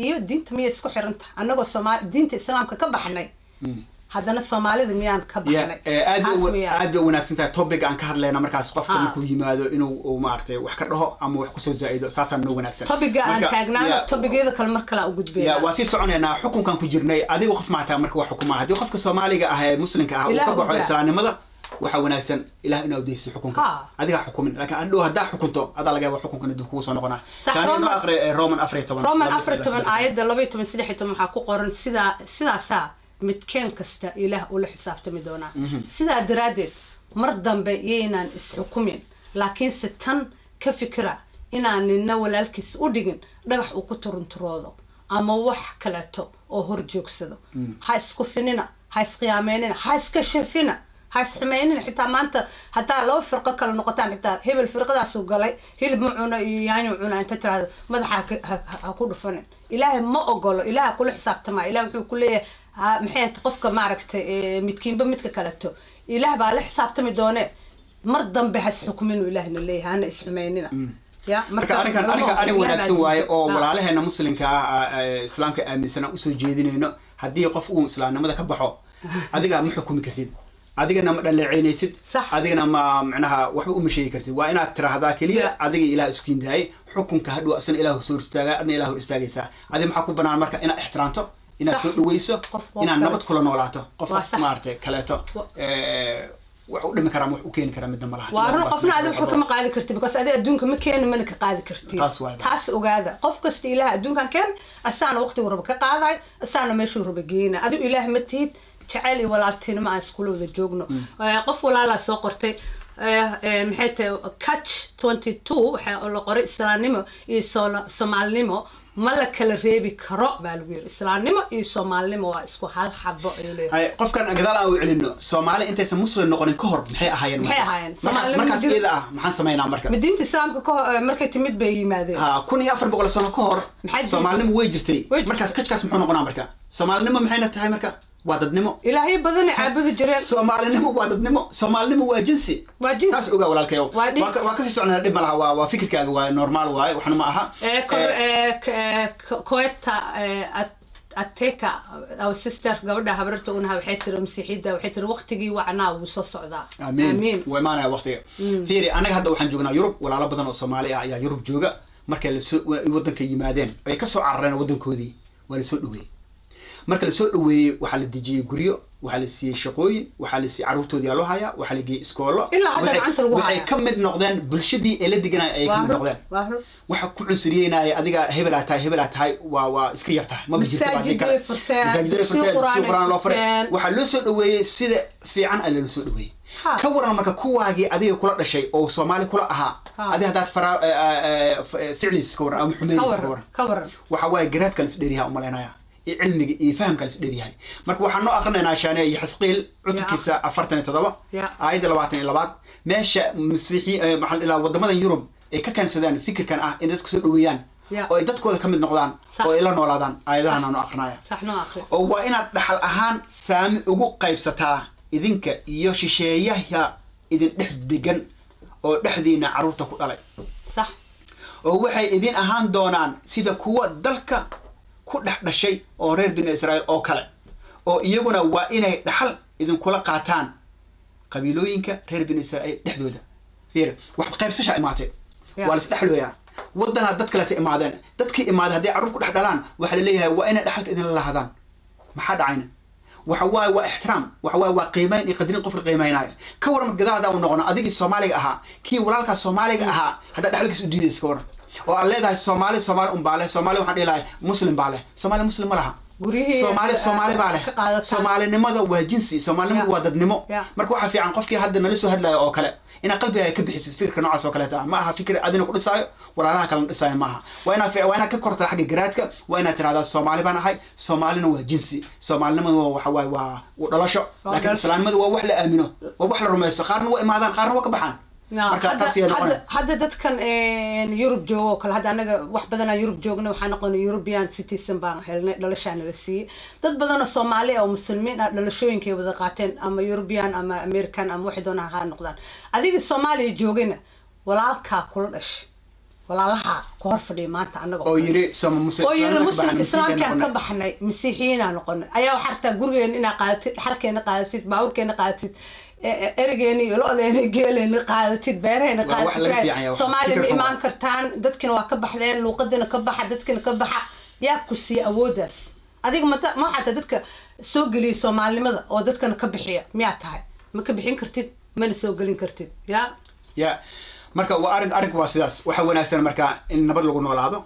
iyo diinta miyay isku xiranta? Annagoo Soomaali diinta Islaamka ka baxnay, haddana Soomaalida miyaan ka baxnay? Aad Taas bay weeyaan. Aad bay u wanaagsan tahay topic aan ka hadlayna. Markaas qofka markuu yimaado inuu uu, maaragtay, wax ka dhaho ama wax kusoo zaa'ido, saasaa noo wanaagsan. Topic-ga aan taagnaano, topic-yada kale mar kale aan u gudbayna. Waa sii soconaynaa. Xukunkan ku jirnay, adiga qof maataa marka wax xukuma. Haddii qofka Soomaaliga ah ee muslimka ah uu Ilaah ka baxo ogaa. islaamnimada, waxaa wanaagsan Ilaah inaa udayso xukunka. Adiga ha xukumin, laakiin adhow haddaa xukunto, adaa laga yaaba xukunkan dib kugu soo noqonaa. Sax, Taani noo aqri Roman 14. Roman 2 14 ilaa aayadda 12, 13 waxaa ku qoran sidaa: sidaasaa midkeen kasta Ilaah ula xisaabtami doonaa. Sidaa daraaddeed mar dambe yaynaan isxukumin, laakiinse tan ka fikira inaan nina walaalkiis u dhigin dhagax uu ku turunturoodo ama wax kaleeto oo hor joogsado. Ha isku finina, ha isqiyaameynina, ha iska shafina, ha isxumeynina. Xitaa maanta haddaa laba firqo kale noqotaan, xitaa hebel firqadaasuu galay, hilib ma cuno iyo yaanyu cuna inta tiraahdo, madaxa ha ku dhufanin. Ilaahay ma ogolo. Ilaaha kula xisaabtamaa. Ilaah wuxuu ku leeyahay, maxay ahayd, qofka, maaragtay, midkiinba midka kaleto Ilaah baa la xisaabtami doone. Mar dambe ha isxukminu Ilaahna leeyahay, hana isxumeynina. Ya. Marka arrinkan lama arrinka ogolo. arrin Ilaah wanaagsan baa waaye oo walaalaheena muslimka ah islaamka aaminsan aan usoo jeedinayno: haddii qof uu islaamnimada ka baxo, adiga ma xukumi kartid, adigana ma dhaleeceynaysid, adigana ma macnaha waxba uma sheegi kartid. Waa inaad tiraahdaa keliya adiga Ilaah isku kindaayay xukunka. Hadhow asna Ilaah soo hor istaagaa, adna Ilaah hor istaagaysaa. Adiga maxaa ku banaan marka? Inaad ixtiraamto, inaad soo dhaweyso, Qof qof inaad kale. nabad kula noolaato qof Waa qof sax. maaragtay kaleeto wax u dhimi karaa ama wax u keeni karaa midna ma laha. Waa Ilaah run. baa Qofna adi subxaanahu waxba kama qaadi karti, because adi adduunka ma keeni, mana ka qaadi kartid. Taas waay. Taas ogaada. Qof kasta Ilaah adduunkan keen, asaana waqtigu raba ka qaaday, asaana meeshuu raba geena. Adigu Ilaah ma tihid. Jacayl iyo walaaltinimo aan iskula wada joogno. Qof walaalaa soo qortay, maxay tahay, catch 22 waxaa la qoray: islaamnimo iyo Soomaalinimo ma la kala reebi karo baa lagu yiri. Islaamnimo iyo Soomaalinimo waa isku hal xabo ayuu leeyahay. Hay, qofkan gadaal aan u celino. Soomaali intaysan muslim noqonin ka hor maxay ahaayeen? Maxay Marka? ahaayeen? Markaas Soomaalinimo markaas iyada ah maxaan samaynaa marka? Ma diinta islaamka ka markay timid bay yimaadeen? Ha, 1400 sano ka hor. Maxaa jirtay? Soomaalinimo way jirtay. Way jirtay. Markaas kajkaas muxuu noqonaa marka? Soomaalinimo maxayna tahay marka? Waa dadnimo. Ilaahyo badanay caabudi jireen. Soomaalinimo waa dadnimo, soomaalinimo waa jinsi. Waa jinsi. Taas ogaa, walaalkayow. Waa dhiig. Waa kasii soconaa, dhib ma laha. Waa fikirkaaga, waa normal waaye, waxna ma aha. Koeta Ateka, our sister, gabadha habrarta unaha, waxay tiri, masiixiyadda waxay tiri, waqtigii wacnaa wuu soo socdaa. Amiin, waa imaanaya waqtiga. Fiiri, anaga hadda waxaan joognaa Yurub. Walaalo badan oo Soomaali ah ayaa Yurub jooga. Markay lasoo ay waddanka yimaadeen, ay kasoo carareen waddankoodii, waa lasoo dhaweeyey. Marka lasoo dhaweeyey, waxaa la dejiyey guryo, waxaa la siiyey shaqooyin, waxaa la siiyey carruurtoodii loo hayaa, waxaa la geeyey iskoolo. Ilaa hadda gacanta lagu Waxay hayaa. ka mid noqdeen bulshadii ay la deganay ayay ka mid noqdeen. Waa run. Waxa ku cunsuriyeynaya adiga hebelaa tahay, hebelaa tahay, waa iska yar tahay, maba jirto baa haddii kale. Masaajiday furteen, Masaajiday dugsiyo furteen, dugsiyo Qur'aan ay Qur'aan loo furay. furteen. Waxaa loo soo dhaweeyey sida fiican ayaa loo soo dhaweeyey. Ka waran marka kuwaagii adiga kula dhashay oo Soomaali kula ahaa, adiga haddaad faraa ficliis ka waran ama Ka xumeynaysa ka waran, waran? ka waran? Waxa waaye garaadka la isdheeryaha umalaynaya iyo cilmiga iyo fahamka la isdheeryahay. Marka waxaan noo akrinaynaa Shaane iyo Xisqiil cutubkiisa 47, aayadda 22, meesha masiixi maxaa la dhahaa, wadamadan Yurub ay ka keensadaan fikirkan ah in dadka soo dhaweeyaan oo ay dadkooda ka mid noqdaan oo ay la noolaadaan. Aayadahan aanu akrinaya. Sax, noo aqri. Oo waa inaad dhaxal ahaan saami ugu qaybsataa idinka iyo shisheeyaha idin dhex degan oo dhexdiina carruurta ku dhalay, oo waxay idin ahaan doonaan sida kuwa dalka ku dhex dhashay oo reer bini Israa'iil oo kale, oo iyaguna waa inay dhaxal idinkula qaataan qabiilooyinka reer bini Israa'iil dhexdooda. Fiir, wax qaybsasha imaatay. Waa la isdhexlooyaa. Waddanaa dad kaleta imaadeen. Dadkii imaaday hadday carruur ku dhex dhalaan, waxaa laleeyahay waa inay dhaxalka idinla lahadaan. Maxaa dhacayna? Waxa waaye waa ixtiraam, waxa waaye waa qiimayn iyo qadarin qofka qiimaynaayo. Ka waran gadaal hadaa u noqono, adigii Soomaaliga ahaa, kii walaalkaa Soomaaliga ahaa haddaa dhexalkiis u diidaysa, ka waran oo aad leedahay Soomaali Soomaali un baa leh, Soomaali waxaan dhihi lahay Muslim baa leh? Soomaali Muslim ma laha. Guryihii Soomaali Soomaali baa leh. ka qaadataan. Soomaalinimada waa jinsi, Soomaalinimadu waa dadnimo. Marka waxaa fiican qofkii hadda nala soo hadlayo oo kale inaad qalbigaaga ka bixisid fikirka noocaas oo kaleeta ah. Ma aha fikir adina ku dhisaayo, walaalaha kalena dhisaayo maaha. Waa inaad ka kortaa xagga garaadka. Waa inaad tirahdaa Soomaali baan ahay, Soomaalina waa jinsi, Soomaalinimadu waa waxa waaye waa dhalasho, Waa laakiin dhalasho. islaamnimadu waa wax la aamino, waa wax la rumaysto. Qaarna waa imaadaan, qaarna waa ka baxaan. Marka taas ayaa noqonaya. Hadda dadkan Yurub joogo oo kale, hadda anaga wax badanaa Yurub joogna, waxaa noqonay European citizen baan helnay, dhalashaa nala siiyey. Dad badanoo Soomaali ah oo Muslimiin ah dhalashooyinkay wada qaateen, ama European ama American ama waxay doonaan ha noqdaan. Adiga Soomaaliya joogayna, walaalkaa kula dhashay, walaalaha ku hor fadhiya maanta annaga oo yiri Sooma Muslim oo yiri islaamka ka Muslim baxnay, islaamkaan ka masiixiyiin. baxnay, masiixiyiinaa noqonay, ayaa waxaa rabtaa gurigeena inaa qaadatid, dhaxalkeena qaadatid, baabuurkeena qaadatid, erigeena iyo lo-deena, geeleena qaadatid, beeraheena Waa wax laga qaadatid. fiican yahay, wax Soomaaliya ma fikir xun. imaan kartaan, dadkina waa ka baxdeen, luuqadina ka baxa, dadkina ka baxa. Yaa ku siiya awooddaas adiga? Mata ma waxaa tahay dadka soo geliya Soomaalinimada oo dadkana ka bixiya miyaa tahay? Ma ka bixin kartid, mana soo gelin kartid ya. Ya, marka waa arrin, arrinku waa sidaas. Waxaa wanaagsan marka in nabad lagu noolaado,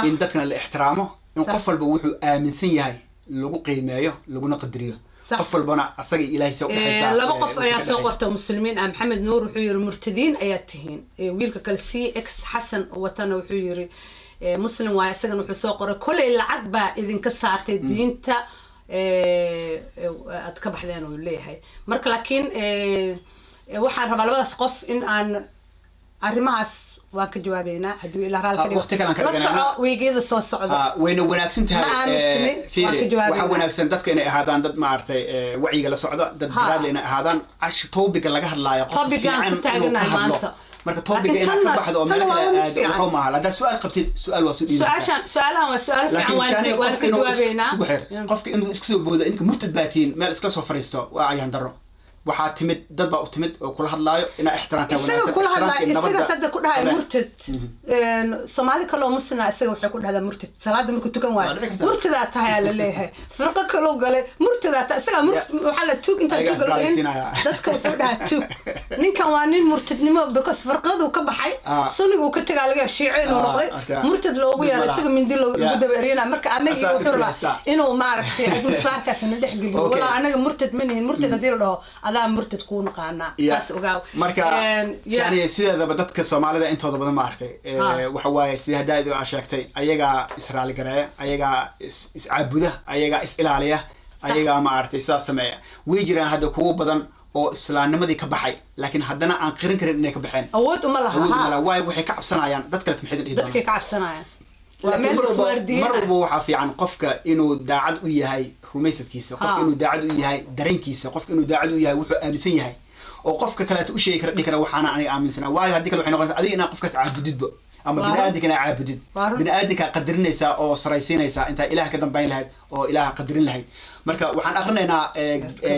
in dadkana la ixtiraamo, in qof walba wuxuu aaminsan yahay lagu qiimeeyo laguna qadariyo. Qof walbana asaga iyo Ilaahiisa udhexaysa. Laba qof wixii ayaa ka soo dhexeeya. qorta oo Muslimiin ah. Maxamed Nuur wuxuu yiri murtadiin ayaad tihiin. Wiilka kale C X Xasan watana wuxuu yiri Muslim waaye isagana, wuxuu soo qoray kolay lacag baa idinka saartay diinta aad ka baxdeen uu leeyahay. Marka laakiin waxaan rabaa labadaas qof in aan arrimahaas waan ka jawaabeynaa hadduu Ilaa raalli ka dhigo. Waqti kale aan ka La dhiganayna. soco wiigyada soo socda. Wayna wanaagsan tahay. Ma aaminsani, waan Fiiri, ka jawaabeynaa. waxaa wanaagsan dadka inay ahaadaan dad maaragtay wacyiga la socda, dad garaadle inay ahaadaan. Topic-ga laga hadlaayo qof Topic-gaan fiican ku inuu ka taaganahay hadlo. maanta. Marka topic-ga Laakiin inaad ka baxdo oo meel tanna kale waa mid aado fiican. waxuu maaha. Haddaad su-aal qabtid, su-aal waa soo dhiibi kartaa. Su-aashan, su-aalahan waa su-aal fiican, Laakiin Shaani, waan qofka ka inuu jawaabeynaa. isku xir, qofka inuu iska soo boodo idinka murtad baa tihiin, meel iskala soo fariisto, waa ayaan daro. Waxaa timid dad baa u timid oo kula hadlaayo, inaa ixtiraamtaa Isaga wanaagsan, kula hadlaa ixtiraamka iyo isaga nabadda sadda ku dhahay samee. Murtad. Soomaali kaloo muslima isaga waxay ku dhahdaa murtad salaada markuu tukan waayo. Waa dhici kartaa. Murtadaa tahay aa la leeyahay. Firqo kaloo galay, murtadaa tahay isaga waxaa la tuug intaan Ayagaa tuug la dhihin. isgaalaysiinaya. Dadka wuxuu dhahaa tuug. Ninkan waa nin murtadnimo because firqaduu ka baxay, suniguu ka tagaa, laga yaabo shiico inuu noqday, murtad loogu Mid yeero, malaha. isaga mindi loogu daba eryanaa. Marka anagii Asaa wuxuu rabaa haystaa. inuu maaragtay atmosfaarkaas na dhex geliyo. Walaa anaga murtad ma nihin. Murtad haddii la dhaho, adaa murtad kuu naqaanaa. Taas ogaaw. Marka Yeah. yani sideedaba dadka Soomaalida intooda badan maaragtay waxa waaye sida hadda aa sheegtay, ayagaa israali gareeya, ayagaa iscaabuda, ayagaa is ilaaliya, ayagaa maaragtay sidaas sameeya. Way jiraan hadda kuwo badan oo islaamnimadii ka baxay, laakiin haddana aan qirin karin inay ka baxeen. Awood uma laha. Awood uma laha, waayo waxay ka cabsanayaan dad kale maxay dhihi doonaan. Dadkay ka cabsanayaan, waa Laakiin meel mar walba iswaardiyeynaya. Mar walba waxaa fiican qofka inuu daacad u yahay rumaysadkiisa, qofka inuu daacad u yahay dareenkiisa, qofka inuu daacad u yahay wuxuu aaminsan yahay, oo qofka kaleeto u sheegi kara, dhihi kara waxaana aniga aaminsanaa. Waayo haddii kale waxay noqonaysaa adiga inaad qofkaas caabudidba ama Waa run. bini aadamka inaad caabudid. Waa run. Bini aadamkaa qadarinaysaa oo saraysiinaysaa intaa Ilaah ka dambayn lahayd oo Ilaah qadarin lahayd. Marka waxaan akrinaynaa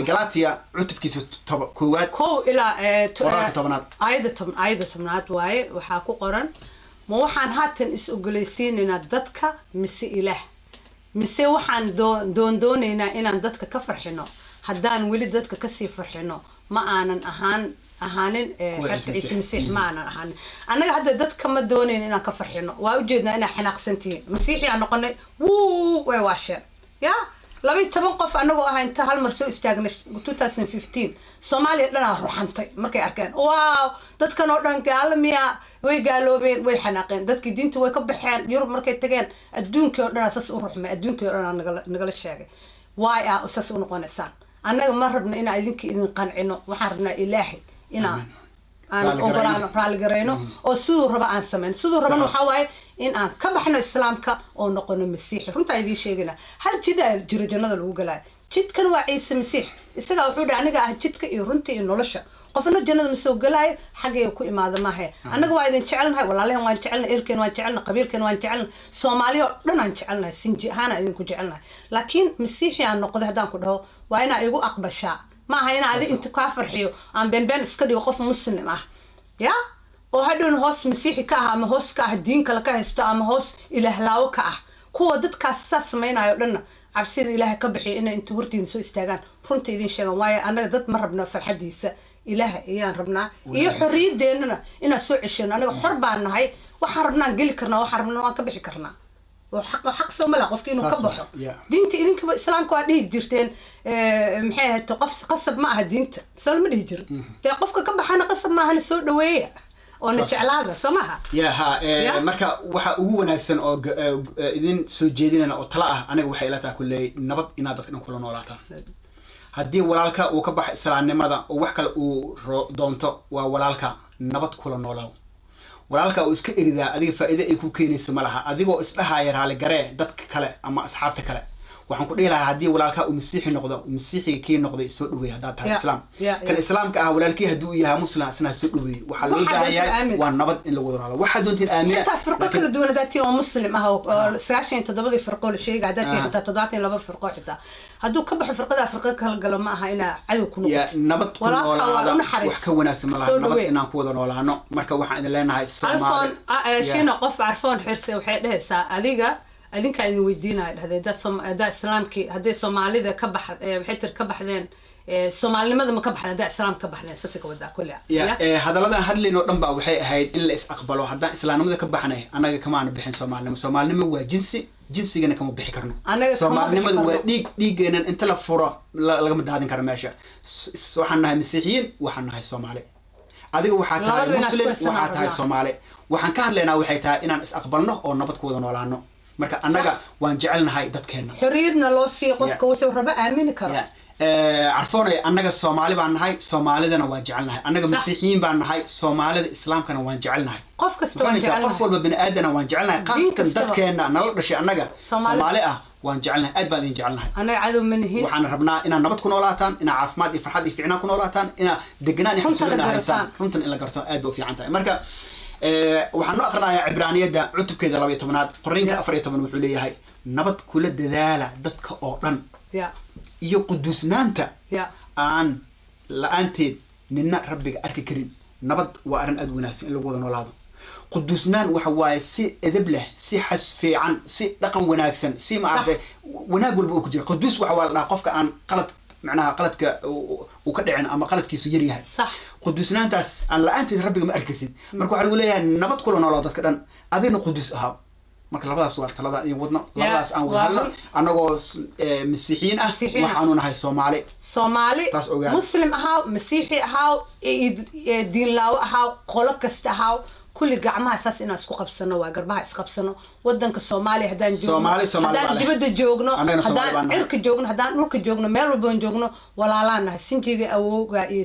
Galatia cutubkiisa 1aad. Kow ilaa Qoraalka 10aad. Aayadda 10, aayadda 10aad waaye. Waxaa ku qoran: ma waxaan haatan is ogolaysiinaynaa dadka mise Ilaah? Mise waxaan doondoonaynaa inaan dadka ka farxino? Haddaan weli dadka kasii farxino, ma aanan ahaan ahaanin Kuwa xerta Ciise Ciise Masiix. Masiix ma aanan ahaanin. Annaga hadda dadka ma doonayn inaan ka farxino. Waa ujeednaa inaa xanaaqsantihiin. Masiixi aan noqonay, wuu way waasheen ya 12 qof anagoo ah inta hal mar soo istaagnay 2015, Soomaaliya dhanaa ruxantay markay arkeen, wow, dadkan oo dhan gaalo miya? Way gaaloobeen, way xanaaqeen, dadkii diinta way ka baxeen. Yurub markay tageen, adduunkii oo dhanaa sas u ruxmay, adduunkii oo dhanaa nagala sheegay. Waay ah sas u noqonaysaan? Annaga ma rabno inaan idinka idin qancino. Waxaan rabnaa Ilaahay inaan aan Raalli garayno. Ogolaano, raalli garayno oo siduu raba aan samayn. Siduu rabana waxaa waaye in aan ka baxno Islaamka oo noqono Masiixi. Runtaa idiin sheegayna, hal jidaa jiro jannada lagu galaayo. Jidkan waa Ciise Masiix. Isagaa wuxuu dhahay, "Aniga ah jidka iyo runta iyo nolosha. Qofna jannada ma soo galaayo xaggayga ku imaada maahe." Annaga waa idin jecelnahay, walaalahan waan jecelnahay, ehelkeen waan jecelnahay, qabiilkeen waan jecelnahay, Soomaaliya oo dhan aan jecelnahay, sinji ahaan aan idinku jecelnahay. Laakiin Masiixi aan noqday haddaan ku dhaho, waa inaa igu aqbashaa. Ma aha inaa adi inta kaa farxiyo aan beenbeen iska dhigo qof Muslim ah ya oo hadhowna hoos Masiixi ka ah ama hoos ka ah diin kale ka haysto ama hoos ilaahlaawo ka ah. Kuwa dadkaas saas samaynayo o dhanna cabsida Ilaahay ka bixiyo inay inta hortiina soo istaagaan runta idin sheegaan. Waayo annaga dad ma rabno, farxadiisa Ilaaha ayaan rabnaa iyo xorriyadeennana inaan soo ceshano. Anaga xor baan nahay, waxaan rabnaan geli karnaa, waxaan rabnaa waan ka bixi karnaa. Oo xaq soo mala qofki inuu ka Saas baxo diinta. Idinkaba Islaamka waa dhihi jirteen, maxay ahayd, qof qasab ma aha diinta, soo lama dhihi jirin? Dee qofka ka baxana qasab maahana, soo dhaweeya oo na Saas. jeclaada, soo maha? Ya ha. Ya. Marka waxa ugu wanaagsan oo idin soo jeedinayna oo tala ah, aniga waxay ila tahay kulley nabad inaad dadka dhan kula noolaataan. Haddii walaalka uu ka baxo islaamnimada oo wax kale uu doonto, waa walaalka, nabad kula noolaaw. Walaalka uu iska eridaa adiga faa'iido ay ku keenayso ma laha, adigoo isdhahaya raali garee dadka kale ama asxaabta kale. Waxaan ku dhihi lahaa, haddii walaalka uu Masiixi noqdo, masiixiga kii noqday soo dhaweey haddaad tahay Yeah, Islaam. yeah. Kan Islaamka ah walaalkii hadduu yahay Muslim, isna ha soo dhaweey. Waxaa loo Waxaa baahan doontiin yahay aamin. waa nabad in lagu wada noolaado. Waxaa doontiin aamina. Xitaa firqo kala duwan haddaad tihiin oo Muslim ah oo 97-dii firqo la sheegay haddaad tihiin, xitaa 72 firqo, xitaa hadduu ka baxo firqadaa firqo kala galo, ma aha inaa cadow ku Ya noqoto. Nabad ku Walaalkaa waa noolaada. u naxariis. Wax ka wanaagsan ma laha Soo nabad dhaweey. inaan ku wada noolaano. Marka waxaan idin leenahay Carfoon Soomaali Shiina, qof Carfoon Xirse waxay dhehaysaa, adiga adinkaa idin weydiinaya, dhahday dad haddaa Islaamkii, hadday Soomaalida ka bax, waxay tiri ka baxdeen, Soomaalinimada ma ka baxdeen haddaa Islaamka ka baxdeen? Saasay ka wadaa kulli. Ya, hadalladan hadlayn oo dhan baa waxay ahayd in la is aqbalo. Haddaan islaamnimada ka baxnay, annaga kamaana bixin Soomaalinimo. Soomaalinimo waa jinsi, jinsigana kama bixi karno. Annaga kama Soomaalinimadu bixi waa karno. dhiig, dhiiggeenan inta la furo lagama daadin karo meesha. Waxaan nahay Masiixiyiin, waxaan nahay Soomaali. Adiga waxaa tahay Labadaba inaan Muslim, isku haysanaa waxaa tahay rabnaa. Soomaali. Waxaan ka hadlaynaa waxay tahay inaan is aqbalno oo nabad ku wada noolaano. Marka annaga waan jecelnahay dadkeena. Xorriyadna loo siiyo qofka wuxuu raba aamini karo. Ya. Carfoonay, annaga Soomaali baan nahay, Soomaalidana waan jecelnahay. Annaga Masiixiyiin baan nahay, Soomaalida Islaamkana waan jecelnahay. Qof kasta waan Maxaa qof jecelnahay. walba bini aadana waan jecelnahay, Diin khaasatan kastaba. dadkeena nala dhashay annaga Soomaali. Soomaali ah waan jecelnahay, aad baan idin jecelnahay. Annaga cadow ma nihin. Waxaan rabnaa inaad nabad ku noolaataan, inaad caafimaad iyo farxad iyo fiicnaan ku noolaataan, inaad deganaan iyo Runta la xasilooni haysaan. garataan. Runtan in la garto aad bay u fiican tahay. Marka waxaan noo aqrinayaa Cibraaniyadda cutubkeeda 12aad, qorinka 14. Wuxuu leeyahay, "Nabad kula dadaala dadka oo dhan iyo quduusnaanta aan la-aanteed nina Rabbiga arki karin." Nabad waa arrin aada u wanaagsan in lagu wada noolaado. Quduusnaan waxa waaye si edeb leh, si xas fiican, si dhaqan wanaagsan, si maaragtay wanaag walba uu ku jiro. Quduus waxa waa la dhahaa qofka aan qalad, macnaha qaladka uu ka dhicin ama qaladkiisu yar yahay. Quduusnaantaas aan la-aanteed Rabbiga ma arki kartid. Marka waxaa lagu leeyahay, nabad kula noolaa dadka dhan, adigna quduus ahaa. Marka labadaas waa talada in wadno, labadaas aan wada waa hadlo run. annagoo Masiixiyiin ah. Masiixiyiin ah. Waxaanu nahay Soomaali. Soomaali. Taas ogaada. Muslim ahaaw, Masiixi ahaaw, diinlaawo ahaaw, qolo kasta ahaaw, kulli gacmaha saas inaan isku qabsano, waa garbaha isqabsano. Wadanka Soomaaliya haddaan joogno, Soomaali, Soomaali haddaan baa leh. dibadda joogno, Annagana Soomaali haddaan baan nahay. cirka joogno, haddaan dhulka joogno, meel walboon joogno, walaalaan nahay. Sinjiga awowga iyo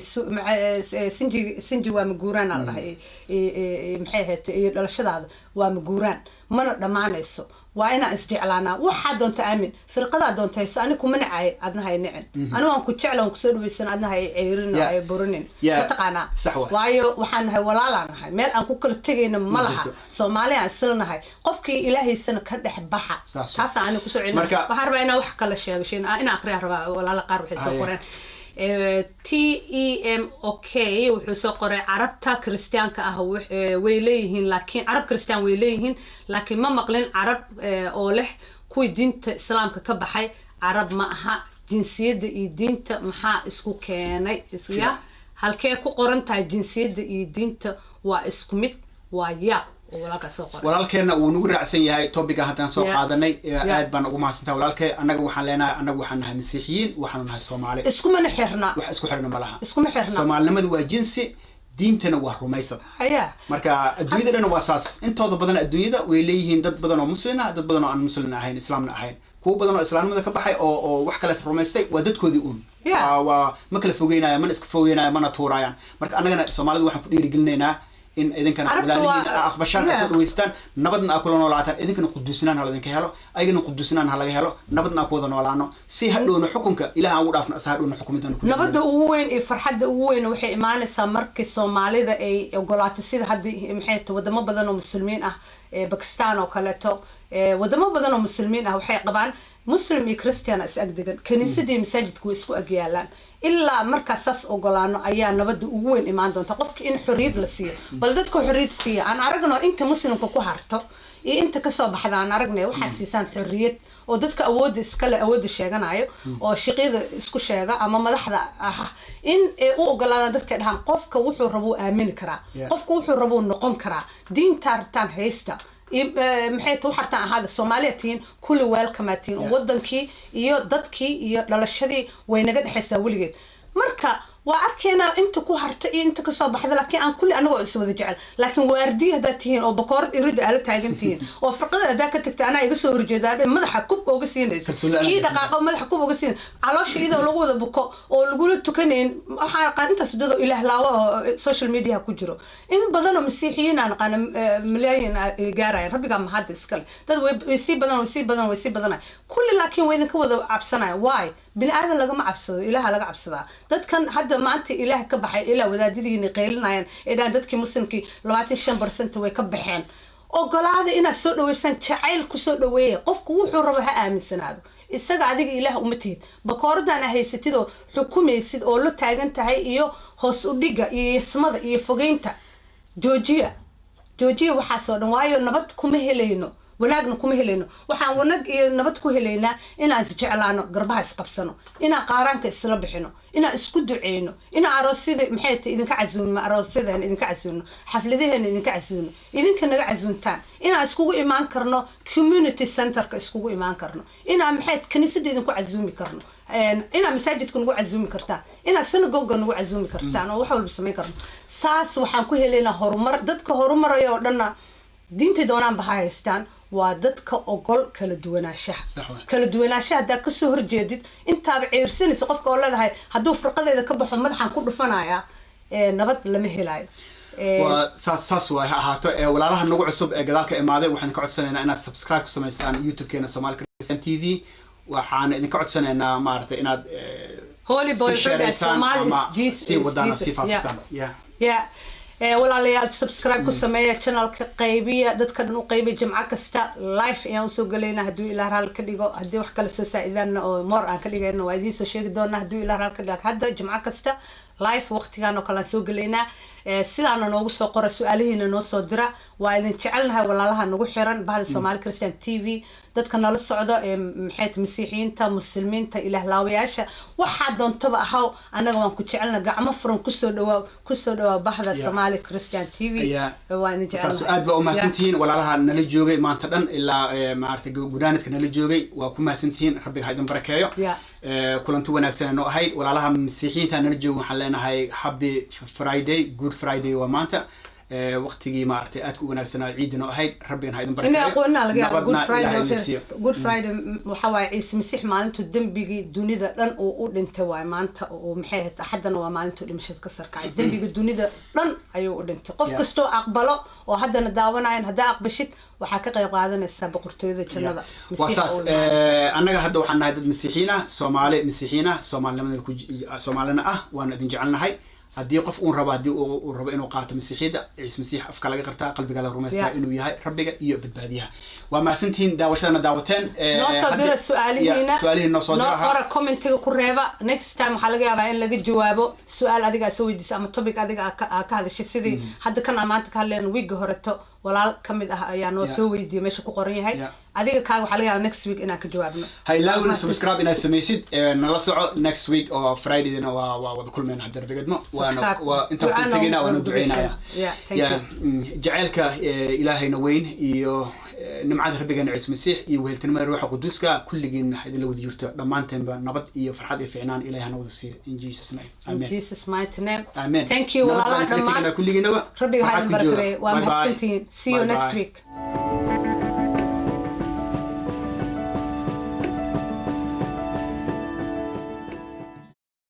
sinjiga, sinji waa maguuraan aan dhahay, maxay ahayd, iyo dhalashadaada waa maguuraan, mana dhammaanayso. Waa inaan isjeclaanaa. Waxaa doonta aamin, firqadaa doonta hayso, ani kuma nacay, adna hay nicin. Ani waan ku jecla, waan kusoo dhawaysan, adna hay ceyrin, hay burinin. Mataqaanaa? Sax waay. Waayo waxaan nahay walaalaan nahay, meel aan ku kala tegayna ma Ma laha. jirto. Soomaali aan isla nahay. Qofkii Ilaahaysana ka dhex baxa. Saas waay. Taasaan ani kusoo celin. Waxaan rabaa inaan wax kala sheego shin inaan aqriya rabaa. Walaala qaar waxay soo qoreen, TEMOK wuxuu soo qoray, carabta Kiristaanka ah way leeyihiin, laakiin carab Kiristaan way leeyihiin, laakiin ma maqlin carab oo leh Kuwii diinta Islaamka ka baxay Carab ma aha. Jinsiyadda iyo diinta maxaa isku keenay? Ya, halkee ku qoran tahay jinsiyadda iyo diinta waa isku mid? Waa yaab oo walaalkaa soo qoray. Walaalkeenna wuu nagu raacsan yahay topic-ga haddaan soo qaadanay. Yeah. Aad baan ugu mahadsantahay walaalkee. Annaga waxaan leenahay, annaga waxaan nahay Masiixiyiin, waxaanu nahay Soomaali. Iskumana xirna. Wax isku xirna ma laha. Iskuma xirna. Soomaalinimadu waa jinsi, diintana waa rumaysad. Marka adduunyada dhan waa saas. Intooda badan adduunyada way leeyihiin dad badan oo Muslin ah, dad badan oo aan Muslin ahayn, Islaamna ahayn, kuwo badan oo islaamnimada ka baxay oo wax kale rumaystay. Waa dadkoodii uun. Waa ma kala fogeynaya, mana iska fogeynaya, mana tuurayaan. Marka annagana Soomaalida waxaan ku dhiirigelinaynaa in idinkana Carabta walaalihiin aa aqbashaan, aa soo dhaweystaan, nabadna aa kula noolaataan. Idinkana quduusnaan ha ladinka helo, ayagana quduusnaan ha laga helo, nabadna aa ku wada noolaano, si hadhowna xukunka Ilaah aan ugu dhaafno, asa hadhowna xukumidoona ku Nabadda ugu weyn iyo farxadda ugu weyn waxay imaanaysaa markii Soomaalida ay ogolaato, sida hadda maxay tahay wadamo badan oo Muslimiin ah, Bakistan oo kaleeto, wadamo badan oo Muslimiin ah waxay qabaan Muslim iyo Christian is agdegan, kaniisadii masaajidka way isku agyaalaan. Ilaa markaas saas ogolaano ayaa nabadda ugu weyn imaan doonta. Qofka in xorriyad la siiyo, bal dadka xorriyad siiya aan aragno, inta Muslimka ku harto iyo inta kasoo baxda aan aragnay. Waxaa siisaan xorriyad oo dadka awoodda iskale, awoodda sheeganayo oo shiqyada isku sheega ama madaxda ah, in ay u ogolaadaan dadka, dhahaan qofka wuxuu rabuu aamini karaa, qofka wuxuu rabuu noqon karaa, diintaa rabtaan haysta, maxay ta waxartaan ahaada, Soomaaliya tihiin, kulli welcome tihiin oo wadankii iyo dadkii iyo dhalashadii way naga dhexaysaa weligeed. Marka waa arkaynaa inta ku harta iyo inta kasoo baxda, laakiin aan kulli anagoo is wada jecel. Laakiin waardiya haddaad tihiin oo bakoorad irida aala taagan tihiin oo firqada haddaa ka tagta anaa iga soo horjeedaa madaxa kub ooga siinaysa, Kalsooni la'aan kii haysan. Dhaqaaqa madaxa kub ooga siinaysa, caloosha iyadoo lagu wada buko oo lagula tukanayn. Waxaan aqaan intaas dadoo Ilaah laawo oo social media ku jiro, in badan oo Masiixiyiin aan aqaana, malaayin ay gaarayaan. Rabbigaa mahadda iskale, dad way sii badan, way sii badan, way sii badanay kulli, laakiin way idinka wada cabsanaya. Why? Bini aadan lagama cabsado, Ilaaha laga cabsadaa. Dadkan hadda maanta Ilaah ka baxay ilaa wadaadadiina qaylinayaan ee dhahan dadkii Muslimkii 25% way ka baxeen. Ogolaada inaad soo dhaweysaan, jacayl kusoo dhaweeya. Qofku wuxuu rabo ha aaminsanaado isaga, adiga Ilaah uma tihid. Bakooradan haysatid oo xukumaysid oo la taagan tahay iyo hoos u dhiga iyo yasmada iyo fogeynta, joojiya, joojiya waxaasoo dhan. Waayo, nabad kuma helayno, wanaagna kuma helayno. Waxaan wanaag iyo nabad ku helaynaa inaan isjeclaano, garbaha isqabsano, inaan qaaraanka isla bixino, inaan isku duceyno, inaan aroosyada maxay tahay idinka casuumno, aroosyadeen idinka casuumno, xafladaheena idinka casuumno, idinka naga casuumtaan, inaan iskugu imaan karno community centerka, iskugu imaan karno, inaan maxay kaniisada idinku casuumi karno, inaan masaajidka nagu casuumi kartaan, inaan synagoga nagu casuumi kartaan oo wax walba samayn karno. Saas waxaan ku helaynaa horumar. Dadka horumaraya oo dhanna diintay doonaanba ha haystaan, waa dadka ogol kala duwanaanshaha. Sax waay. Kala duwanaanshaha haddaa kasoo horjeedid, intaaba ceyrsanaysa qofka oo leedahay hadduu firqadeeda ka baxo madaxaan ku dhufanayaa, nabad lama helaayo. Waa saas, saas waay ha ahaato. Ee walaalaha nagu cusub ee gadaalka imaaday, waxaan idinka codsanaynaa inaad subscribe ku samaysaan YouTube-keena Somali Christian TV. Waxaan idinka codsanaynaa maaragtay inaad Holy Boy sii share-aysaan Somali ama is Jesus, sii wadaan oo is sii Jesus, faafisaan. Yeah. Yeah. Walaalayaal, subscribe ku sameeya channelka, qaybiya, dadka dhan u qaybiya. Jimco kasta live ayaan usoo gelaynaa hadduu Ilaah raali ka dhigo. Haddii wax kale soo saa-idaanna oo more aan ka dhigayna, waa idiin soo sheegi doonaa hadduu Ilaah raali ka dhigo. Hadda jimco kasta live waqtigan oo kale aan soo gelaynaa. Sidaana noogu soo qora su-aalihiina, noo soo dira. Waa idin jecelnahay walaalaha nagu xiran bahda Somali Christian TV, dadka nala socdo ee maxay tahay Masiixiyiinta, Muslimiinta, Ilaah laawayaasha, waxaa doontaba ahaw, annaga waan ku jecelna. Gacmo furan kusoo dhawaa, kusoo dhawaa bahda Somali Christian TV. Waa idin saas jecelnahay. Aad baa u mahadsantihiin walaalaha nala joogay maanta dhan ilaa maaragtay gunaanadka nala joogay. Waa ku mahadsantihiin, Rabbiga ha idin barakeeyo. Kulanti wanaagsan ay noo ahayd. Walaalaha Masiixiyiinta nala jooga waxaan leenahay happy Friday, Good Friday waa maanta. Waqtigii maaragtay aadka u wanaagsanaa ciidda noo ahayd. Rabbigan ha idin inay barakeeyo. Aqoonina laga yaabo Good Nabadna Friday. Ilahay idin siiyo. Good Friday waxa waaye Ciise Masiix maalintuu dembigii dunida dhan uu u dhintay waaye maanta, oo maxay ahayd, Axaddana waa maalintuu dhimashada ka sarkacay. Dembiga dunida dhan ayuu u dhintay. Qof kastoo aqbalo oo haddana daawanayan, haddaa aqbashid, waxaa ka qayb qaadanaysaa boqortooyada jannada. Waa Masiixa saas. uu imaanaysa. Annaga hadda waxaan nahay dad Masiixiyiin ah, Soomaali Masiixiyiin ah, Soomaalinimadana ku Soomaalina ah. Waana idin jecelnahay. Haddii qof uun rabo, haddii uu rabo inuu qaato Masiixiyadda, Ciise Masiix afka laga qartaa, qalbiga laga rumaystaa inuu yahay Rabbiga iyo badbaadiyaha. Waa mahadsantihiin daawashadana daawateen. Noo soo dira su-aalihiina. Su-aalihiin noo soo noo dira. qora, commentiga ku reeba. Next time waxaa laga yaabaa in laga jawaabo su-aal adiga aad soo weydiisay ama topic adiga aa ka hadashay, sidii hadda kan aan maanta ka hadlayno wiigga horeto. Walaal ka mid ah ayaa noo soo weydiiyey, meesha ku qoran yahay. Adiga kaaga waxaa laga yaaba next week inaan ka jawaabno. Ha ilaawina subscribe inaad samaysid. Nala soco next week oo Fridaydana waa wada kulmayna haddii Rabbi idmo. Waana Subscribe. waa intaan Ducana ku tegaynaa, waana waa duceynaya. Yeah, thank Yeah, you. Jaceylka Ilaahayna weyn iyo nimcada Rabbigeena Ciise Masiix iyo weheltinimada Ruuxa Quduuska kulligiin ha idinla wada jirto dhammaanteenba. Nabad iyo farxad iyo fiicnaan Ilahay hana wada siiyo, in Jesus name. In Amen. Jesus mighty name. Amen. Thank you Nabad walaalaha baan kaga dhammaan. tegaynaa kulligiinaba. Rabbiga ha Farxad idin ku jooga. barakeeyo. Waa Bye bye. mahadsantihiin. See you Bye next bye. week.